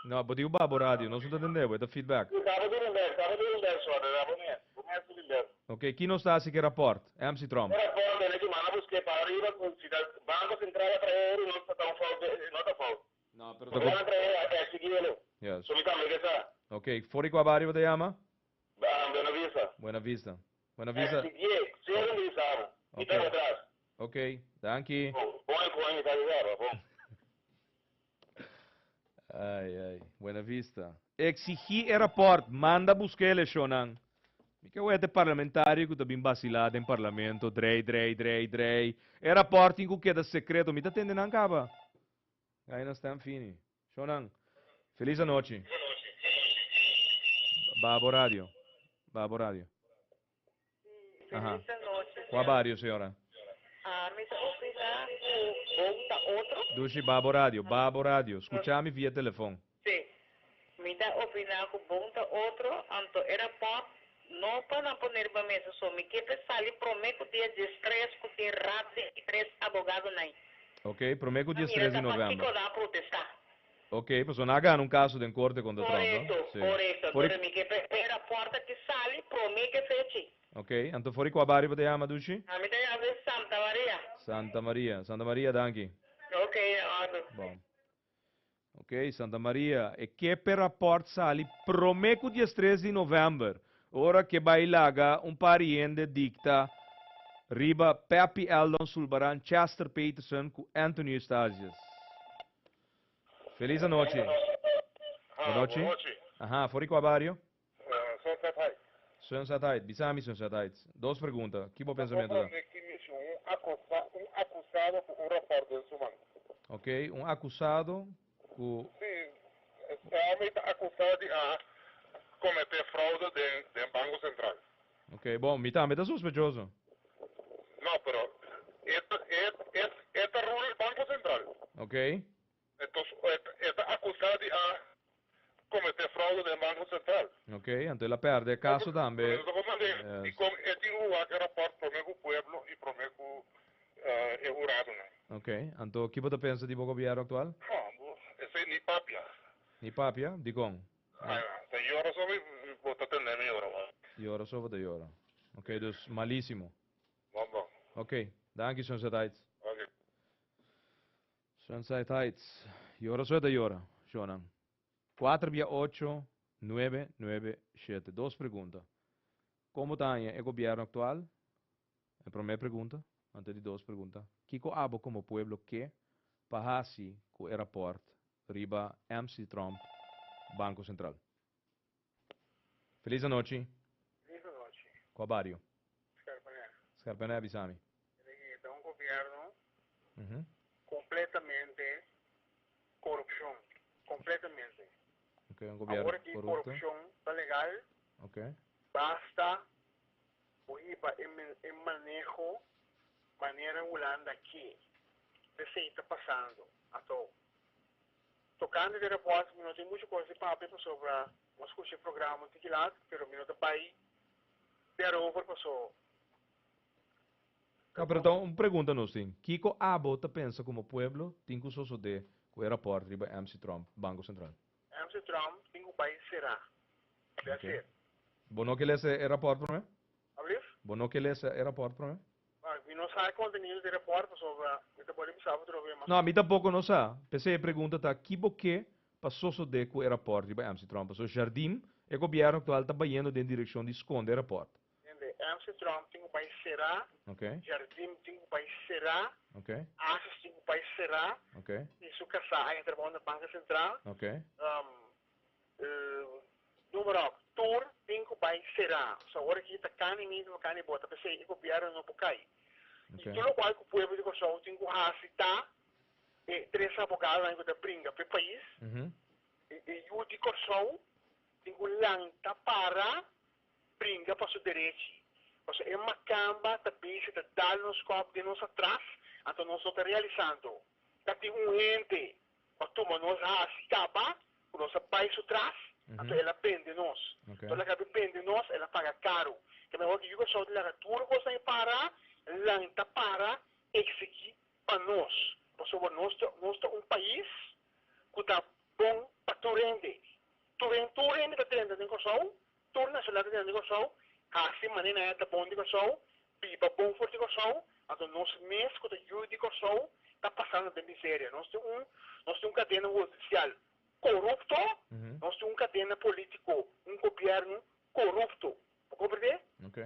No, bo tin ku baha bo radio, nos no ta tende bo, e ta feedback. Si, taba tur inbèrs, taba tur inbèrs, sorry, bo mes, bo mes tur inbèrs. Ok, ki nos ta hasi ku e rapòrt? MC Tromp. E rapòrt tene ki manda busk'é pa ariba ku si ta Banko Sentral a trae ori no ta un fout no ta fout. No, pero ta ku. Nan trae a eksigí-elo. Yes. So mi tambe ke sa. Ok, for di kua bario bo ta yama? Buena Vista. Buena Vista. Buena Vista. Eksigié, sero mi bisa bo. Mi ta atras. Ok, danki. Bon e koe mi ta bisa bo, bon. Ai, ai. Buena Vista. Exigí e rapport, manda busca eleccionnan. Mi ke wete parlamentario ku ta bin basilá den parlamento, drei, drei, drei, drei. E rapport tin ku keda secreto. Mi ta tende nan kaba. Gai nan stem fini. Shownan, feliz anochi. Babo radio. Babo radio. Aha. Feliz anochi, Kua bario, señora? Ami ta opiná ku bon ta otro. Dushi, babo radio, babo radio. Skucha mi via telefon. Sí. Mi ta opiná ku bon ta otro, anto e rapòrt no pa nan pone riba mesa so. Mi ke p'e sali promé ku dia diestres ku tin rat di e tres abogadonan. Ok, promé ku Pa mira diestres di ta novèmber. pakiko nan a protestá. Ok, pasobra nan a gana un kaso den korte kontra Trump, no? Korekto, Sí. korekto. For di. Pero mi ke p'e e rapòrt aki sali promé ku e fechi. Ok, anto for di kua bario bo ta yama, Dushi? Ami ta yama di Santa Maria. Santa Maria, Santa Maria, danki. Ok, in òrdu. Bon. Ok, Santa Maria, e ke p'e rapòrt sali promé ku diestres di novèmber, ora ke bai laga un par di hende dikta riba Peppy Eldon Sulbaran, Chester Peterson ku Anthony Eustatius. Felis anochi. Bonochi. Aha, for di kua bario? Sunset Heights. Sunset Heights. Bisa mi Sunset Heights. Dos pregunta. Ki bo pensamentu ta? Un akusado ku un rapòrt den su man. Ok, un akusado ku. Sí, e hòmber ta akusá di a kometé froude den Banko Sentral. Ok, bon, mi tambe ta sospechoso. No, pero e ta e e e ta rule Banco Central. Ok. Entos e ta acusa di a comete fraude den Banco Central. Ok, anto el a perde e caso tambe. Pero ta comprende dicon e tin cu wak e rapport prome cu pueblo y prome cu e huradonan. Ok, anto ki bo ta pensa di bo gobierno actual? No, esey ni papia. Ni papia? Dicon? Ta yora so mi bo ta tende mi yora bo. Yora so bo ta yora. Ok, dus malísimo. Bon bon. Ok, danki Sunset Heights. Ok. Sunset Heights, yora so e ta yora, shownan. Kuater bia ocho, nuebe, nuebe, shete. Dos pregunta. Kon bo ta haña e gobierno aktual? E promé pregunta, anto e di dos pregunta, kiko abo komo pueblo ke pa hasi ku e rapòrt riba MC Tromp, Banko Sentral? Felis anochi. Felis anochi. Kua bario? Skerpenè. Skerpenè, bisa mi. E ta un gobierno completamente corupcion. Completamente. Ok, un gobierno Awor aki corupto. corupcion ta legal. Ok. Basta bo hiba e maneho manera Hulanda ke. Esey ta pasando. Ato tocante di rapport mi no tin mucho cos di papia pasobra mi a scucha e programa un tiki laat pero mi no ta bay daarover paso. No, pero ta un pregunta nos tin. Kiko abo ta pensa como pueblo tin cu sosode cu e rapport riba MC Tromp, Banco Central? MC Tromp tin cu bay cera. That's it. Bo no ke lesa e rapport prome? Alblief? Bo no ke lesa e rapport prome? Mi no sa e contenido di e rapport pasobra mi ta boli bisa bo trobe mas. No, mi tampoco no sa. P'esei e pregunta ta ki bo ke pa sosode cu e rapport riba MC Tromp. Pasobra Jardim, e gobierno actual ta bayendo den direccion di sconde e rapport. Hende, MC MC Trump tin ku bai será, Jardim tin ku bai será, Asjes tin ku bai será, i su kasá a entra bou na Banka Sentral. Noem maar op, tur tin ku bai será. So awor aki ta kani mismo kani bota, p'esei e gobièrnu no por kai. I tur lokual ku pueblo di Kòrsou tin ku hasi ta e tres abogadonan ku ta bringa p'e pais, e yu di Kòrsou tin ku lanta para bringa pa su derechi. Pasobra e makamba ta bisa ta dal nos kòp den nos atras, anto nos no ta realisando. Ta tin un hende ku a tuma nos hasi kaba ku nos a bai su tras, anto el a bende nos. Anto el a kabi bende nos, el a paga karu. Ke mehor ku yu Kòrsou ta laga tur kosnan e para, lanta para, eksigí pa nos. Pasobra nos ta nos ta un pais ku ta bon pa tur hende. Tur hende tur hende ta drenta den Kòrsou, tur nashonal ta drenta den Kòrsou, hasi manera nan ta bon di Kòrsou, biba bon for di Kòrsou, anto nos mes ku ta yu di Kòrsou ta pasando den miseria. Nos tin un nos tin un kadena hudisial korupto, nos tin un kadena polítiko, un gobièrnu korupto. Bo komprendé?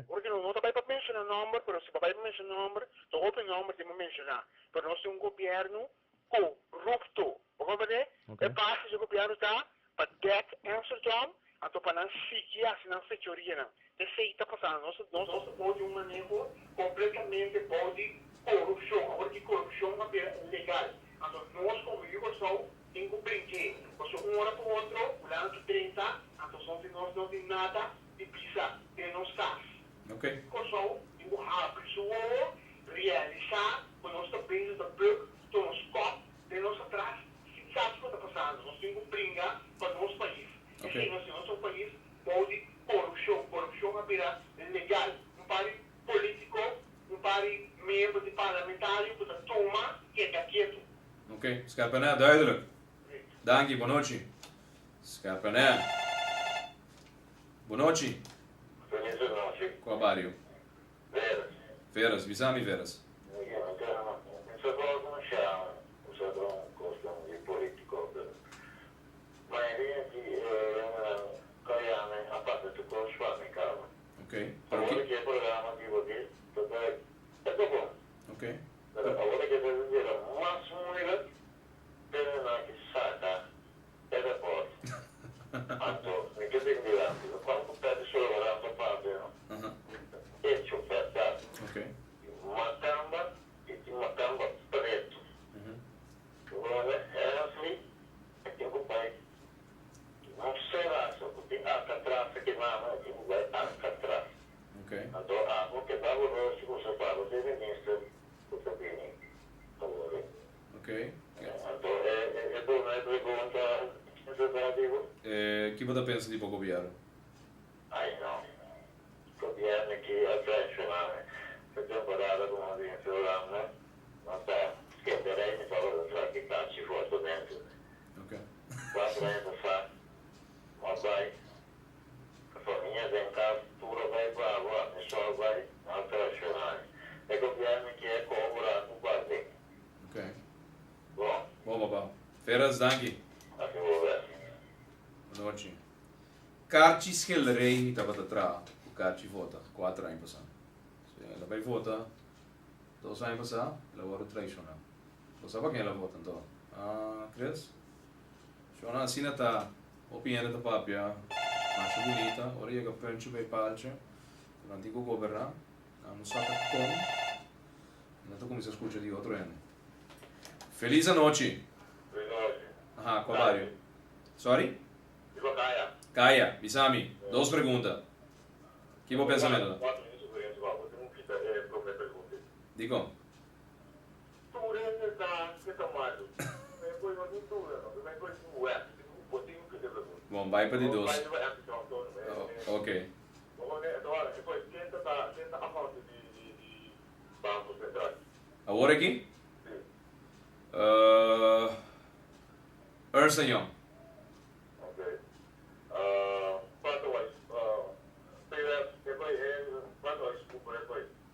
Ora ku nos no ta bai pa menshoná nòmber, pero si bo bai pa menshoná nòmber, ta hopi nòmber tin bo menshoná. Pero nos tin un gobièrnu korupto. Bo komprendé? E base di e gobièrnu ta pa dèk Amsterdam, anto pa nan sigui hasi nan fechorianan. Esei ta pasando. Nos nos ta bou di un maneho kompletamente bou di korupshon. Awor ki korupshon a bira legal, anto nos komo yu Kòrsou tin ku brink'é. Pasobra un ora pa otro, Hulanda ta drenta, anto nos di nos no tin nada di bisa den nos kas. Kòrsou tin ku habri su wowo, realisá ku nos ta bezig ta buk nos kòp den nos atras sin sa kiko ta pasando. Nos tin ku bringa pa nos pais. Esei nos tin. Nos ta un pais bou di korupshon. Korupshon a bira legal. Un par di polítiko, un par di miembro di parlamentario ku ta tuma keda ketu. Ok, Scherpenhel, duidelijk. Danki, bonochi. Scherpenhel. Bonochi. Feliz nochi. Kua bario? Veras. Veras, bisa mi Veras. Ok, pero ki. Ok. Hecho verdad. Ok. Makamba y tin makamba preto. Brother Hensley a tin cu bay no cera so cu tin Alcatraz aki nan a tin cu bay Alcatraz. Ok. Anto abo keda bo roshi cu sa pa bo tin minister cu ta bini awor. Ok. Anto e e duna e pregunta kico ta di bo? E kibo ta pensa di bo gobierno? Ai no. Gobierno ki a traiciona mi e temporada cu mi a bin Suriname no ta skende rey mi tabata sa ki tachi fortemente. Cuatro aña pasa mi a bay cu famia den cas tur a bay babo ami so a bay no a traiciona mi. E gobierno ki a cobra cu bate. Bon. Bon papa. Feras danki. Aki bo bes. Anochi. Karchi schilderij mi tabata traha ku Karchi vota kuater aña pasá. El a bai vota dos aña pasá, el a wòrdu traishoná. Bo sa pa ken el a vota anto? Ah, Chris? Shona, asina ta. Hopi hende ta papia masha bunita ora yega punchi bai palchi ku nan tin ku goberná, nan no sa ta kon, nan ta kuminsá skucha di otro hende. Felis anochi! Felis anochi. Aha, kua bario? Sorry? Riba Kaya. Kaya, bisa mi, dos pregunta. Ki bo pensamentu ta? Dikon? Bon, bai pa di dos. Ok. Awor aki? Ernst and Young.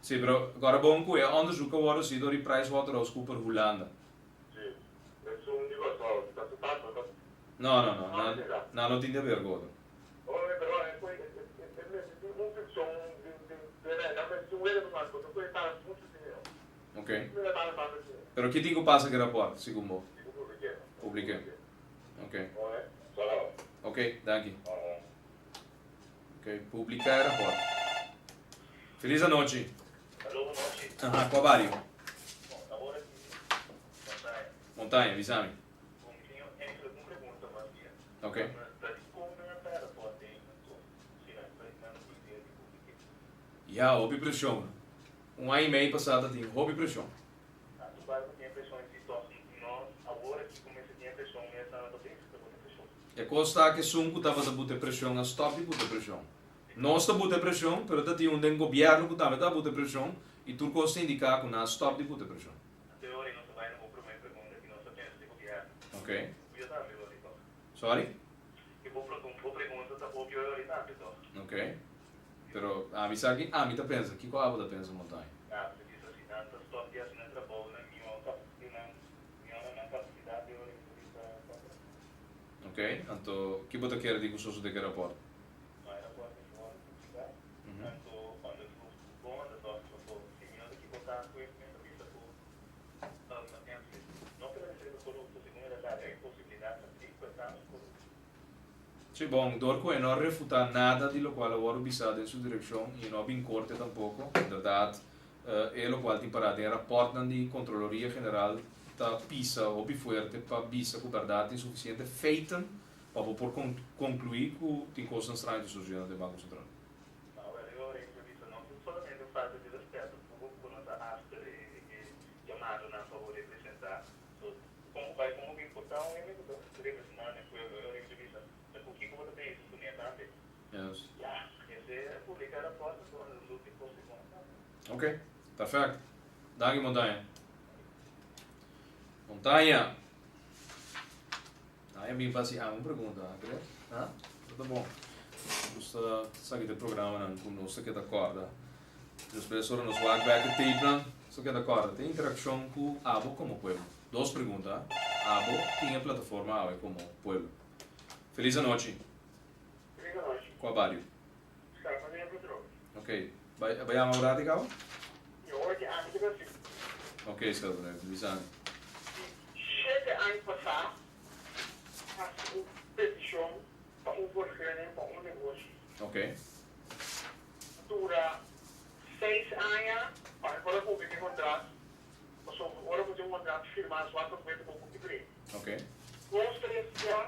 Sí, pero kòrda bon ku e onderzoek a wòrdu hasi dor di PricewaterhouseCoopers Hulanda. No, no, no, nan, nan no tin di haber ku otro. Ok. Pero ki tin ku pasa ku e rapòrt, segun bo? Publik'é. Ok. Ok, danki. Ok, publiká e rapòrt. Felis anochi. Aha, kua bario? Montaña, bisa mi. Ok. Ya, hopi preshon. Un aña i mei pasá ta tin hopi preshon. E kos ta ku esun ku tabata buta e preshon a stòp di buta e preshon. Nos ta buta e preshon, pero ta tin un den gobièrnu ku tambe ta buta e preshon i tur kos ta indiká ku nan a stòp di buta e preshon. Ok. Sorry? Ok. Pero ami sa ki ami ta pensa, kiko abo ta pensa Montaña? Ok, anto ki bo ta kere di ku sosode ku e raport? Sí, bon, dor ku e no a refutá nada di lokual a wòrdu bisá den su direkshon i e no a bin korte tampoko, inderdat, e lokual tin pará den e rapòrtnan di Kontroloria General ta pisa hopi fuerte pa bisa ku bèrdat tin sufisiente feiten pa bo por konkluí ku tin kosnan straño ta sucediendo den Banko Sentral. Ok, perfect. Danki Montaña. Montaña. Ai a bin fasi amo un pregunta, a kre? Ha? Ta bon. Gusta sa ki ta programanan ku nos ta keda kòrda. Despues ora nos wak bek e tapenan, nos ta keda kòrda. Tin interakshon ku abo komo pueblo. Dos pregunta, Abo tin e plataforma awe komo pueblo? Felis anochi. Felis anochi. Kua bario? Scarpanera Patrón. Ok. Bai bai yama un rati kaba? Mi hoor di ami ta Brasil. Ok, Scarpanera, bisa mi. Shete aña pasá hasi un petishon pa un vergunning pa un negoshi. Ok. A dura seis aña pa mi por a cumpli mi contrat, pasobra ora bo tin un contrat firma zwart op wit bo por cumpli. Ok. Dos tres dia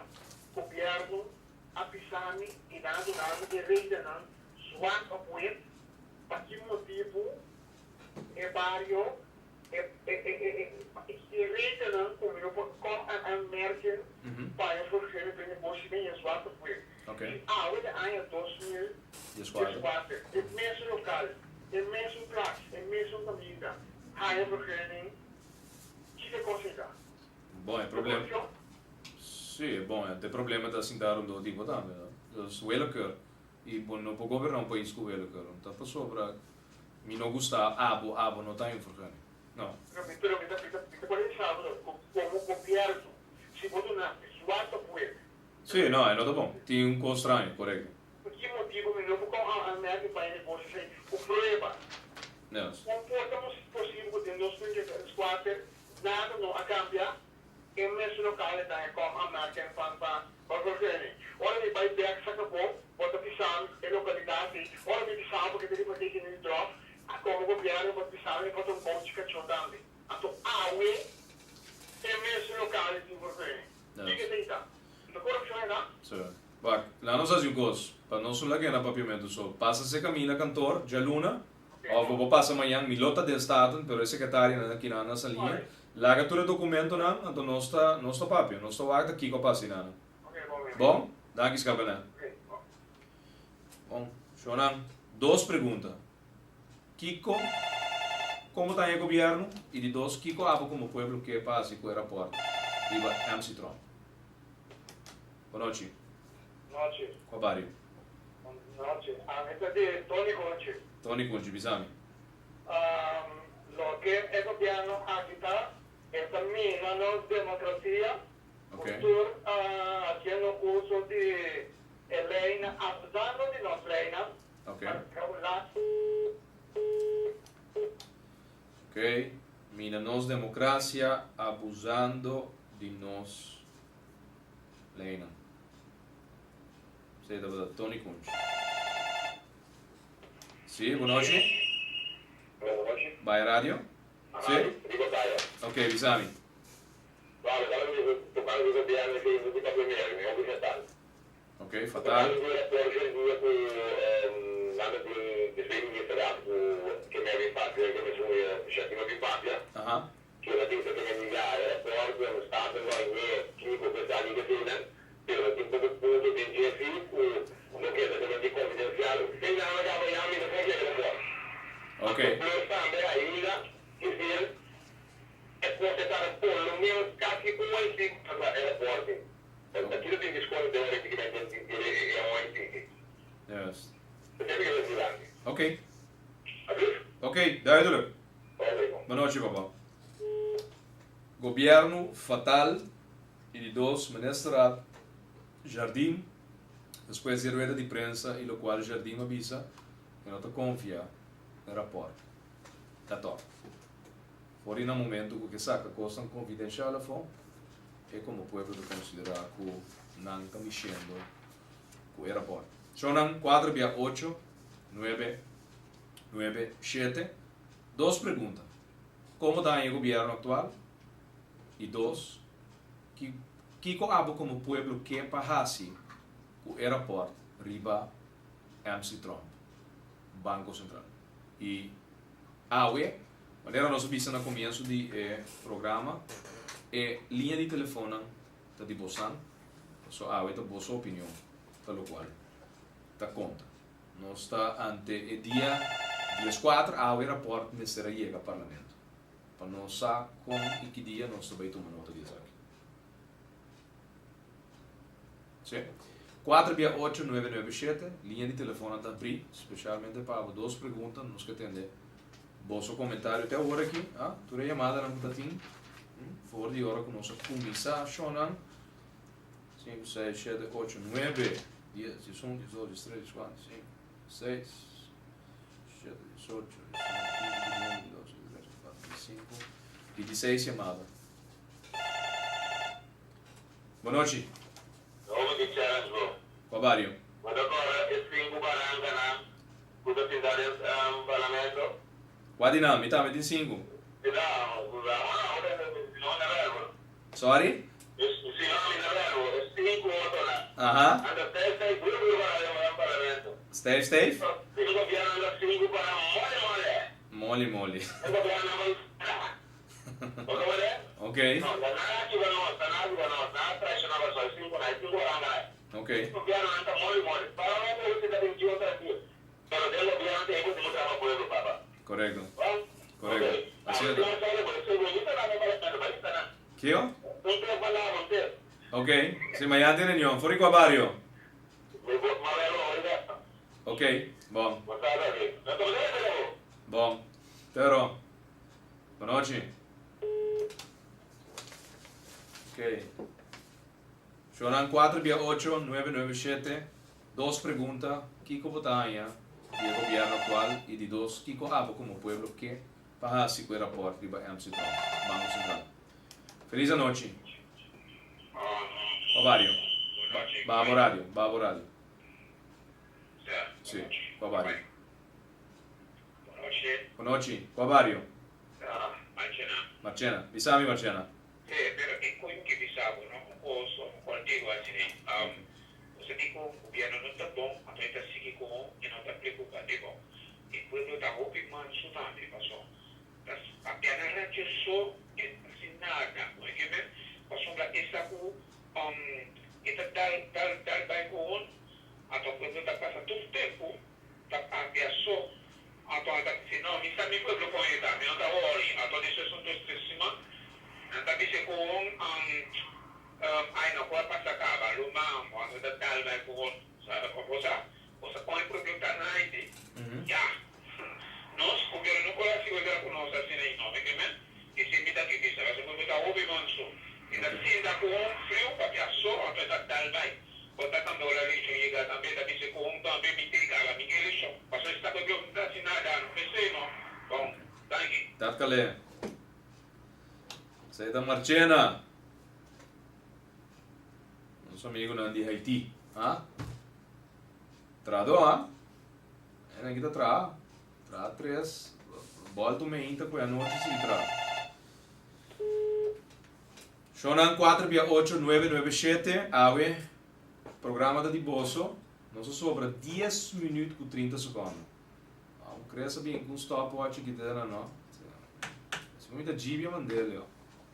gobierno a bisa mi y nan a duna mi e redennan zwart op wit pa ki motibu e bario E e regennan ku mi no por kom en aanmerking pa e vergunning pa e negoshi den e zwarte web. I awe den aña 2014 e mesun lokal, e mesun plats, e mesun kaminda haña vergunning, kiko e kos ei ta? Bon, e problem. Sí, bon, e problema ta sinta rondó di bo tambe, no? Dus willekeur. I bo no por goberná un pais ku willekeur. Ta pasobra Mi no gusta abo, abo no ta un vergunning. No. Pero mi pero mi ta mi ta mi ta por pensa bo ku komo gobierno si bo duna zwart op wit. Sí, no, e no ta bon. Tin un kos straño, korekto. Pa ki motibu mi no por kon aanmerking pa e negoshi esei ku prueba? Yes. Kon por ta posibel ku den 2024 nada no a kambia? E mesun lokal e ta e kom aanmerking pa pa pa vergunning. Ora mi bai bek Sakabó, bo ta bisa mi e lokalidat ei. Ora mi bisa bo ke ta riba teken di dròf, a komo gobièrnu bo ta bisa mi pa ta un bouchi kachó tambe. Anto awe e mesun lokal e tin vergunning. Kiko esei ta? No ta korupshon ei ta? Sí. Wak, laat nos hasi un kos, pa nos no laga na papiamentu so. Pasa se kaminda kantor djaluna, òf bo por pasa mañan, mi lo ta den Staten, pero e sekretarianan aki nan na Saliña. Laga tur e dokumentonan, anto nos ta nos ta papia, nos ta wak ta kiko a pasa einan. Bon? Danki Scapenan. Bon, shownan, dos pregunta. Kiko, komo ta haña gobièrnu? I di dos, kiko abo komo pueblo ke pa hasi ku e rapòrt riba MC Tromp? Bonochi. Nochi. Kua bario? Nochi. Ami ta di Tony Conchi. Tony Conchi, bisa mi. Loke e gobierno aki ta, e ta mina nos democracia cu tur haciendo uso di e leynan, abusando di nos leynan pa regulá. Ok, mina nos democracia abusando di nos leynan. Esey tabata Tony Kunch. Si, bon nochi. Bon nochi. Bai radio? Si? Riba kaya. Ok, bisa mi. Vale, dale mi tocando di gobierno y Facebook ta primero, mi hopi fatal. Ok, fatal. Tocando di rapport dia cu nan ta tin despues minister raad cu ke Mervin papia, ke mesun Shatima bin papia. Ke ta tin ta men ya e rapport cu e Staten lo a ñe kico cu esaki ke eseinan, pero ta tin poco punto den dje si cu no keda ta men di confidencial. Esei nan a caba ya mi no confia e rapport. Ok. Plus tambe ainda dicir E kos e tarda por lo menos kasi un aña i pico pa traha e raporte. Ta kiko tin di skonde den un requerimento di e un aña i pico? Juist. Esei mi keda durante. Ok. Alsjeblieft. Ok, duidelijk. Ok, bon. Bon nochi, papa. Gobierno fatal y di dos Ministerraad Jardim despues di e rueda di prensa y locual Jardim a bisa e no ta confia e rapport. Ta top. For di na momento ku ke saka kosnan konfidenshal afó, e komo pueblo ta konsiderá ku nan ta mishendo ku e rapòrt. Shownan kuater bia ocho, nuebe, nuebe, shete. Dos pregunta, Komo ta haña e gobièrnu aktual? I dos, Ki kiko abo komo pueblo ke pa hasi ku e rapòrt riba MC Tromp, Banko Sentral? I awe, manera nos a bisa na komienso di e programa, e liña di telefonnan ta di bosan, pasobra awe ta boso opinion ta lokual ta konta. Nos ta ante e dia dieskuater, awe rapòrt mester a yega Parlamento pa nos sa kon i ki dia nos ta bai tuma nota di esaki. Sí. Kuater bia ocho nuebe nuebe shete, liña di telefonnan ta abrí, spesialmente pa abo dos pregunta, nos ke tende boso komentario te awor aki, ah, tur e yamadanan ku ta tin, for di ora ku nos a kuminsá shownan, sinku, seis, shete, ocho, nuebe, dies, diesun, diesdos, diestres, dieskuater, diesinku, diesseis, diesshete, diesocho, diesnuebe, binti, bintiun, bintidos, bintitres, bintikuater, bintisinku, bintiseis yamada. Bon nochi. Hopi di challenge bro. Kua bario? Bo ta kòrda e sinku barankanan ku ta sinta den parlamento? Kua di nan? Mi tambe tin sinku. Si no, si no mi na bèl bo. Sorry? Si no mi na bèl bo. E sinku otronan. Aha. Nan ta stijf stijf duru duru para den parlamento. Stijf stijf? E gobièrnu ta sinku para moli moli. Moli moli. E gobièrnu bai traha. Ok. Ok. Korekto. Korekto. Asina ta. Kio? Ok. Si mañana tin reunion. For di kua bario? Ok. Bon. Bon. Pero. Bonochi. Ok. Shonan 4 bia 8 9 9 7 Dos pregunta, Kiko bo ta haña di e gobierno aktual? I di dos, Kiko abo komo pueblo ke pa hasi ku e rapòrt riba MC Trump, Banko Sentral? Felis anochi. Kua bario? Baha bo radio, baha bo radio. Si, kua bario? Bonochi. Kua bario? Marchena. Marchena. Bisa mi Marchena. Sí, pero e koe ke bisa bo no un kos un kontigo asina. Bo sa di ku gobierno no ta bon, anto e ta sigui ku e no ta preocupa di bo. E pueblo ta hopi mansu tambe paso ta papia na radio so e ta hasi nada. Bo e ke men? Pasobra e sa ku e ta dal dal dal bai ku un, anto pueblo ta pasa tur tempu ta papia so. Anto a ta bisa, No, mi sa mi pueblo kon e ta, mi no ta hori. Anto despues un dos tres siman, nan ta bisa ku un, Ai no por a pasa kaba, lo mambo. Anto ta dal bai ku un. Bo sa, bo sa kon e pueblo ta na Haiti? Ya! Nos, gobierno no por hasi wega ku nos asina ei no, mi ke men? Esei mi ta ke bisa, pasobra pueblo ta hopi manso. E ta sinta ku un friu papia so, anto e ta dal bai. Bo ta tambe ora eleccion yega tambe ta bisa cu un tambe mi te caba mi eleccion pasobra esta pueblo no ta haci nada no pesey no bon danki. Dat ka. Épale. Esei ta Marchena. Nos amigunan di Haiti. Ha? Trahadó, ha? Hende aki ta traha. Traha tres. Bòltu meinta ku e anochi sigui traha. Shownan kuater bia ocho nuebe nuebe shete. Awe programa ta di boso. Nos a sobra dies minüt ku trinta sekònde. Amo kres a bin ku un stopwatch aki te na no. Si mi ta djibia mandele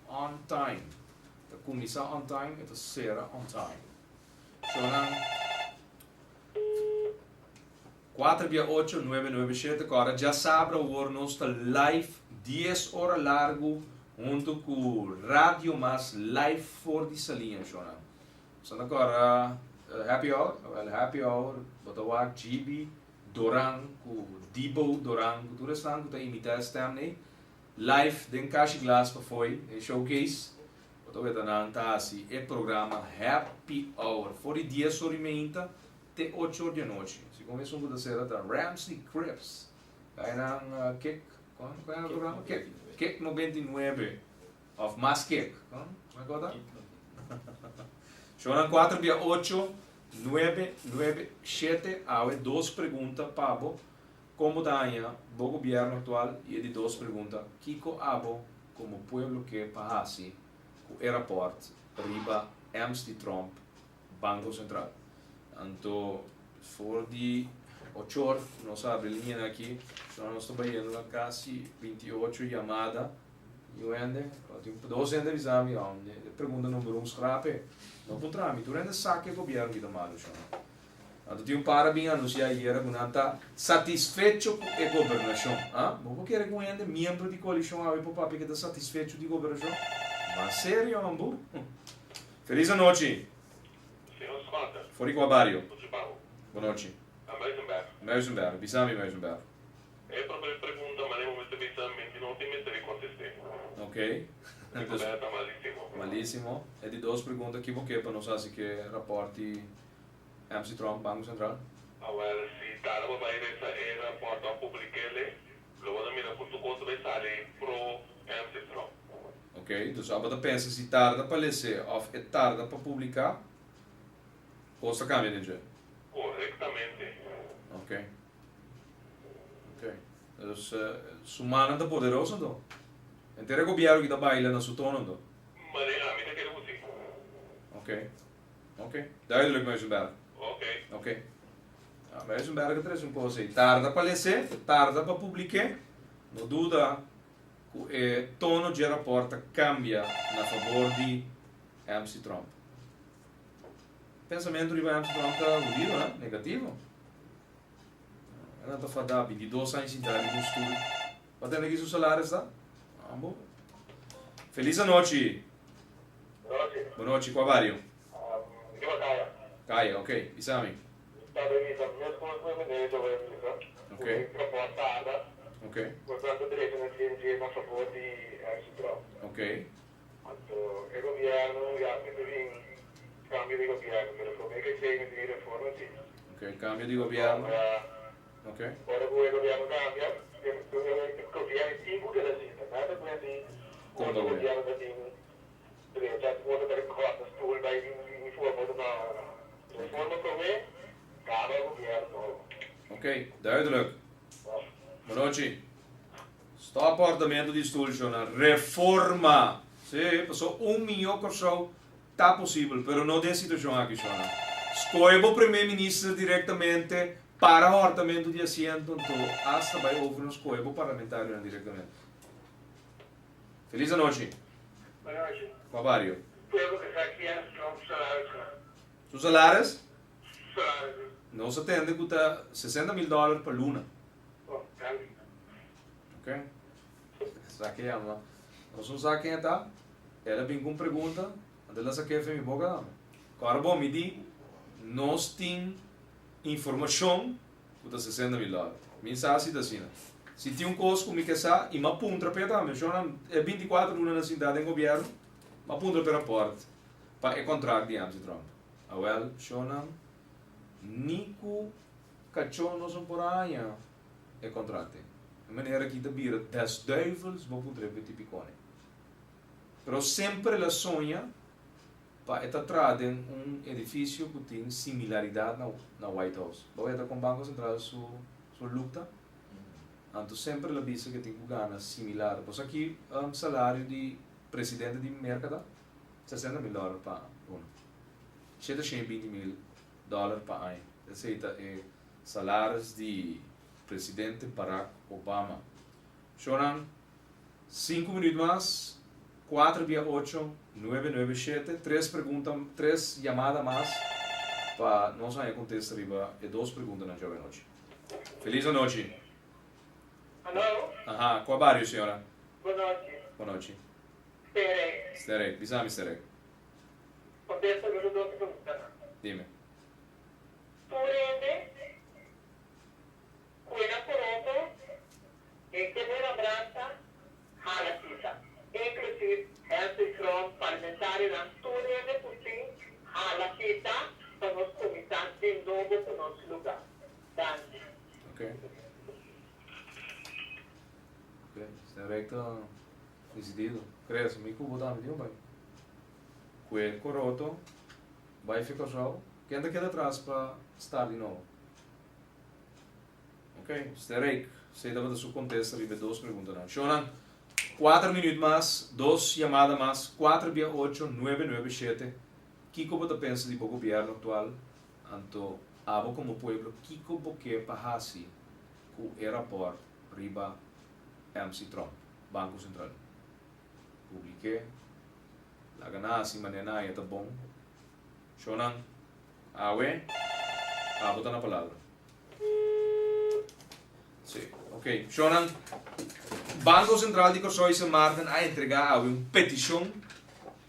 on time. Ta kuminsá on time e ta sera on time. Shownan kuater bia ocho nuebe nuebe shete kòrda djasabra awor nos ta live dies ora largu huntu ku Radio Mas live for di Saliña shownan. Sa ta kòrda happy hour? Awèl happy hour bo ta wak djibi Doran ku Dibo Doran ku tur esnan ku ta imitá e stèm nei live den Kashi Glas pafoi den showcase bo ta weta nan ta hasi e programa Happy Hour for di dies or i meinta te ocho or di anochi. Segun esun ku ta sera ta Ramsey Cripps kai nan Kick kon kon e programa Kick Kick 99 of mas Kick kon kon e kota? Shownan kuater bia ocho Nuebe, nuebe, shete, Awe dos pregunta pa bo, Kon bo ta haña bo gobièrnu aktual? I e di dos pregunta, Kiko abo komo pueblo ke pa hasi ku e rapòrt riba Ems di Tromp, Banko Sentral? Anto for di ochor nos a habri liñanan aki, so nos ta bayendo na kasi 28 yamada. Yu hende, tin dos hende bisa mi, oh, e pregunta number un scrape. No puntra mi, tur hende sa ke gobierno kita malu shon. Anto tin un par a bin anuncia ayera ku nan ta satisfecho ku e gobernashon. Ah, bo por kere ku un hende miembro di koalishon awe por papia ke ta satisfecho di gobernashon? Mas serio ambu. Feliz anochi. Señor Schotten. For di kua bario? Otrobao. Bonochi. Muizenberg. Muizenberg. Bisa mi Muizenberg. E prome pregunta manera bo mester bisa mi di no tin mester di conteste. Ok. E gobierno ta malisimo. Malisimo. E di dos pregunta ki bo ke pa nos hasi ke raport di MC Tromp, Banco Central? Awel, si tarda bo bai resa e raport of publikele, lo bo ta mira ku tur kos ta bai sali pro MC Tromp. Ok, dus abo ta pensa si tarda pa lese of e tarda pa publika, kos ta kambia den dje? Korektamente. Ok. Ok. Dus su mannan ta poderoso anto? Henter e gobierno ki ta baila na su tono anto? Manera ami ta kere ku si. Ok. Ok. Duidelijk Muizenberg. Ok. Ok. Ja, Muizenberg a trese un kos ei. Tarda pa les'é, tarda pa publik'é. No duda ku e tono dje rapòrt ta kambia na fabor di MC Tromp. Pensamentu riba MC Tromp ta hudido, hè? Negativo. Nan ta fada 22 aña sinta riba un stoel. Bo tende ki su salaris ta? Ambo. Feliz anochi. Nochi. Bonochi, kua bario? Riba Kaya. Kaya, ok. Bisami. Ta bay bisa mescos cu e meneer ta bay bisa. Ok. Cu e rapport tarda. Ok. Por tanto derecho na CNG na favor di MC Trump. Ok. Anto e gobierno ya mester bin cambio di gobierno pero prome cu esey mester bin reforma si. Ok, cambio di gobierno. Ok. Ora cu e gobierno cambia e gobierno tin cu keda sinta nada cu di otro gobierno ta bin drecha otro ta corta stoel bay bin forma otro no no no reforma prome caba gobierno nobo. Ok, duidelijk. Bonochi. Stop hòrtamentu di stoel shona. Reforma! Sí, paso un mihó Kòrsou ta posibel, pero no den situashon aki shona. Skohe bo primer minister direktamente, para hòrtamentu di asiento, anto asta bai over na skohe bo parlamentarionan direktamente. Felis anochi. Buenochi. Kua bario? Pueblo ke sa kien Trump salaris ka. Su salaris? Su salaris. Nos a tende ku ta 60 mil dòler pa luna. Oh, danki. Ok. Sa ke yama. Nos no sa ken e ta. El a bin ku un pregunta, anto el a sak'é fen mi boka tambe. Kòrda bon, mi di, nos tin informashon ku ta 60 mil dòler. Mi sa si ta asina. Si tin un kos ku mi ke sa, i m'a puntra p'e tambe. Shonnan, e 24 luna na sintá den gobièrnu, m'a puntra p'e rapòrt pa e kontrakt di MC Trump. Awèl, shonnan, ni ku kachó nos no por a haña e kontrakt ei. E manera aki ta bira des duivels bo puntra e tipicone. Pero semper el a soña pa e ta traha den un edificio cu tin similaridad na na White House. Bo weta con Banco Central su su look ta? Anto semper el a bisa cu e tin cu gana similar. Bo sa ki salario di presidente di Merca ta? 60 mil dollar pa luna. 720 mil dollar pa aña. Esey ta e salaris di presidente Barack Obama. Shownan, sinku minuut mas, kuater bia ocho, nuebe nuebe shete, tres pregunta, tres yamada mas pa nos haña kontesta riba e dos preguntanan djawe anochi. Felis anochi. Hallo. Aha, kua bario señora? Bonochi. Bonochi. Sterek. Sterek, bisa mi Sterek. Kontesta riba dos preguntanan. Dime. Tur hende ku e na poroto den ke buena brasa hala kita, inklusief Hensley Tromp, parlamentarionan, tur hende ku tin hala kita pa nos kuminsá di nobo ku nos lugá. Danki. Ok. Ok, sta recto decidido. Crees, mi ku bo tambe tin un bai. Kue koroto, bai fi Kòrsou. Ken ta keda atras pa start di nobo? Ok, Sterek, esei tabata su kontesta riba e dos preguntanan. Shownan, kuater minuut mas, dos yamada mas, kuater bia ocho, nuebe nuebe shete. Kiko bo ta pensa di bo gobièrnu aktual? Anto abo komo pueblo kiko bo ke pa hasi ku e rapòrt riba MC Tromp, Banko Sentral? Publik'é, laga nan hasi manera nan haña ta bon. Shownan, awe abo ta na palabra. Sí, ok. Shownan, Banko Sentral di Kòrsou i Sint Maarten a entregá awe un petishon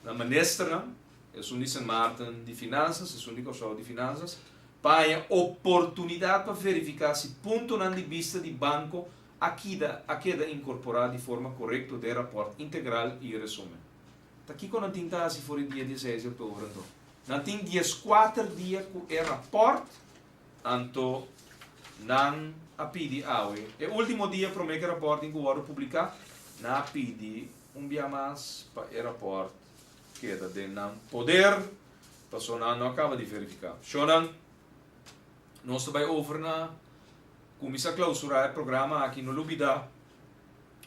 na ministernan, esun di Sint Maarten di Finansas, esun di Kòrsou di Finansas, pa haña oportunidat pa verifiká si puntonan di bista di banko a kida a keda inkorporá di forma korekto den rapòrt integral i resumen. Ta kiko nan tin ta hasi for di dia dieseis di oktober anto? Nan tin dieskuater dia ku e rapòrt, anto nan a pidi awe, e último dia promé ku e rapòrt tin ku wòrdu publiká, nan a pidi un bia mas pa e rapòrt keda den nan poder, pasobra nan no a kaba di verifiká. Shownan, nos ta bai over na kuminsá klausurá e programa aki, no lubidá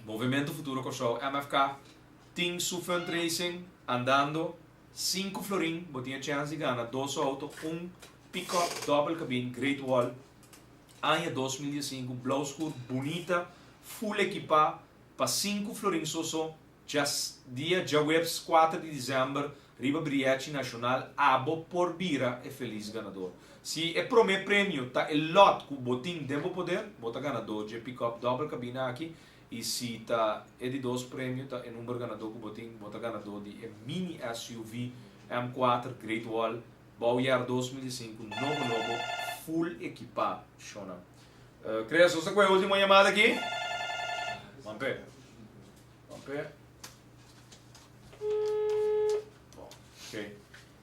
Movemento Futuro Kòrsou, MFK, Tin su fundraising andando, sinku florin bo tin e chèns di gana dos outo, un pick-up dòbel kabin Great Wall aña 2015 blou skur bunita full ekipá pa sinku florin soso djas dia djaweps kuater di desèmber riba Briechi Nashonal abo por bira e felis ganador. Si e promé premio ta e lòt ku bo tin den bo poder bo ta ganador dje pick-up dòbel kabina aki I si ta e di dos premio ta e number ganadó ku bo tin, bo ta ganadó di e mini SUV M kuater Great Wall bouwjaar 2005 nobo nobo full ekipá shona. Chris, nos ta ku e ultimo yamada aki? Mampé. Mampé. Bon, ok.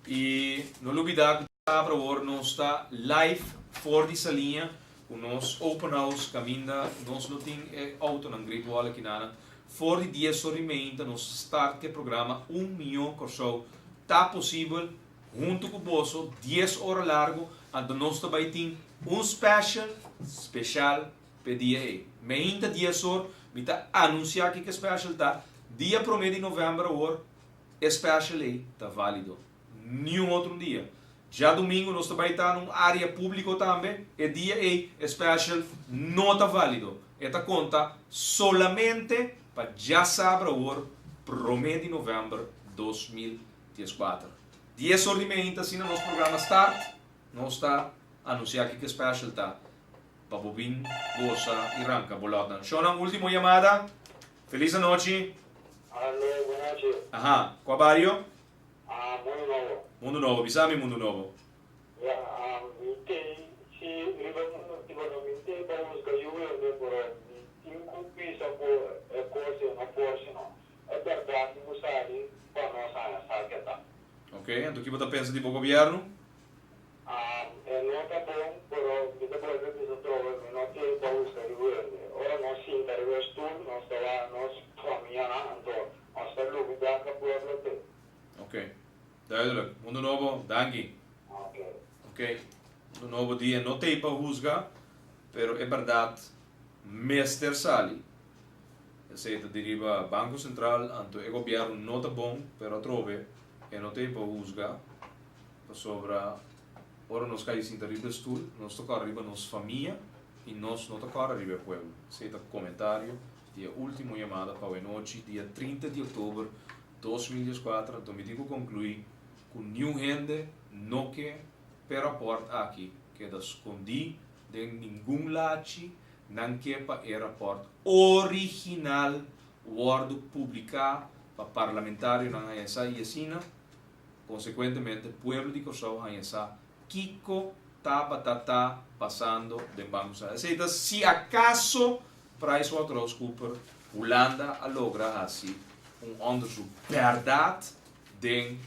I no lubidá ku. Abra awor nos ta live for di Saliña ku nos open house kaminda nos lo tin e autonan Great Wall akinanan for di dies or di meinta nos start ku e programa Un Mion Kòrsou ta posibel huntu ku boso dies ora largu anto nos ta bai tin un special special p'e dia ei meinta dies or mi ta anunsia kiko e special ta dia prome di novèmber awor e special ei ta valido. Niun otro dia. Djadumingu nos ta bai ta na un área públiko tambe. E dia ei e special no ta válido. E ta konta solamente pa djasabra awor promé di novèmber 2014. Dies or di meinta asina nos programa start, nos ta anunsiá kiko e special ta pa bo bin gosa i ranka bo lòtnan. Shownan último yamada. Felis anochi. Aló, buenochi. Aha, kua bario? Ah, Mundu Nobo. Mundu Nobo, bisa mi Mundu Nobo. Ya, ah, mi tei si riba mundu tipo no mi tei pa busca yu hende pero mi tin cu bisa cu e cos ei no por sino e berdad tin cu sali pa nos haña sa ke ta. Ok, anto ki bo ta pensa di bo gobierno? Ah, e no ta bon pero mi ta bolbe bisa trobe mi no tei pa busca yu hende. Ora nos sinta riba. di e no t'ei pa husga, pero e bèrdat mester sali. Esei ta di riba Banko Sentral, anto e gobièrnu no ta bon, pero atrobe e no t'ei pa husga, pasobra ora nos kai sinta riba e stul, nos ta kòrda riba nos famia i nos no ta kòrda riba e pueblo. Esei ta komentario di e último yamada pa awenochi, dia 30 di òktober 2014, anto mi tin ku konkluí ku niun hende no ke p'e rapòrt aki keda skondí den ningun lachi, nan ke pa e rapòrt original wòrdu publiká pa parlamentarionan haña sa i asina konsekuentemente pueblo di Kòrsou haña sa kiko tabata ta pasando den Banko Sentral. Esei ta si akaso PricewaterhouseCoopers Hulanda a logra hasi un onderzoek bèrdat den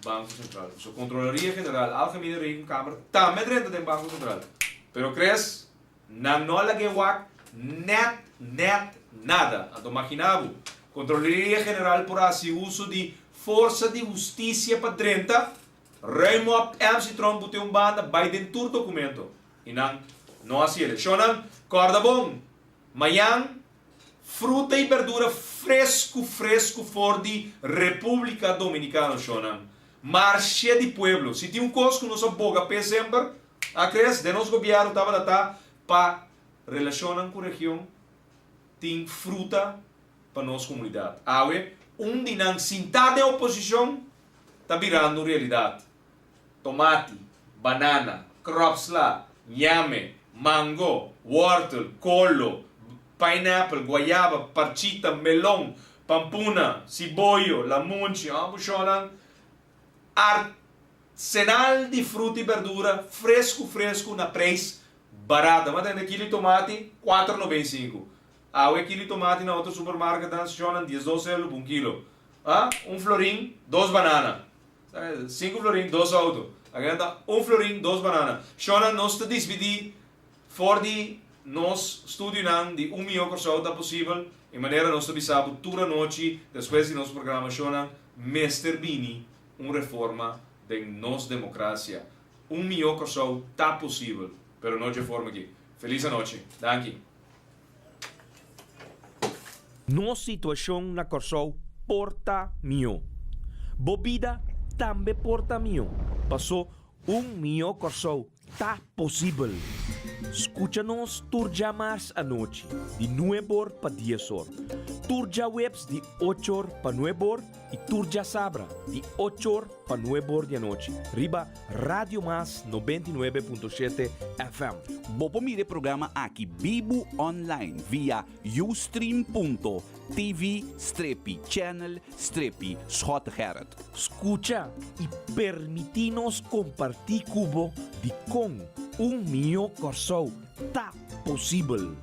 Banko Sentral. So Kontrolaria General, Algemene Rekenkamer tambe drenta den Banko Sentral. Pero Chris, nan no a lag'é wak nèt nèt nada. Anto magina bo, Kontrolaria General por hasi uso di forsa di hustisia pa drenta, ruim op MC Tromp bute un banda, bai den tur dokumento. I nan no hasi el. Shonnan, kòrda bon, mañan Fruta i berdura fresku fresku for di Repúblika Dominikano shonnan. Marshe di pueblo. Si tin un kos ku nos a boga p'e semper, a kres den nos gobièrnu tabata ta pa relashonnan ku region tin fruta pa nos komunidat. Awe un di nan sintá den oposishon ta birando un realidat. Tomati, banana, kropsla, ñame, mango, wortel, kolo, pineapple, guayaba, parchita, melon, pampuna, siboyo, lamunchi, abushonnan, arsenal di fruta i berdura fresku fresku na preis barata. M'a tende kilo di tomati 4,95. Awe kilo di tomati na otro supermarketnan, shonnan, 12 euro pa un kilo. Un florin, dos banana. Sinku florin, dos auto. Agen ta un florin, dos banana. Shona, nos ta dispidí for di nos studionan di Un Mihó Kòrsou ta posibel i manera nos ta bisa bo tur anochi despues di nos programa shona mester bini un reforma den nos demokrasia. Un Mihó Kòrsou ta posibel, pero no dje forma aki. Felis anochi. Danki. Nos situashon na Kòrsou por ta mihó. Bo bida tambe por ta mihó, pasó un mihó Kòrsou ta posibel. Skucha nos tur djamars anochi di nueb'or pa dies'or, tur djaweps di och'or pa nueb'or i tur djasabra di och'or pa nueb'or di anochi riba Radio Mas 99.7 FM. Bo por mira e programa aki bibu online via ustream.tv strepi channel strepi Schottegerrit. Skucha i permití nos kompartí ku bo dikon un mihó Kòrsou ta posibel.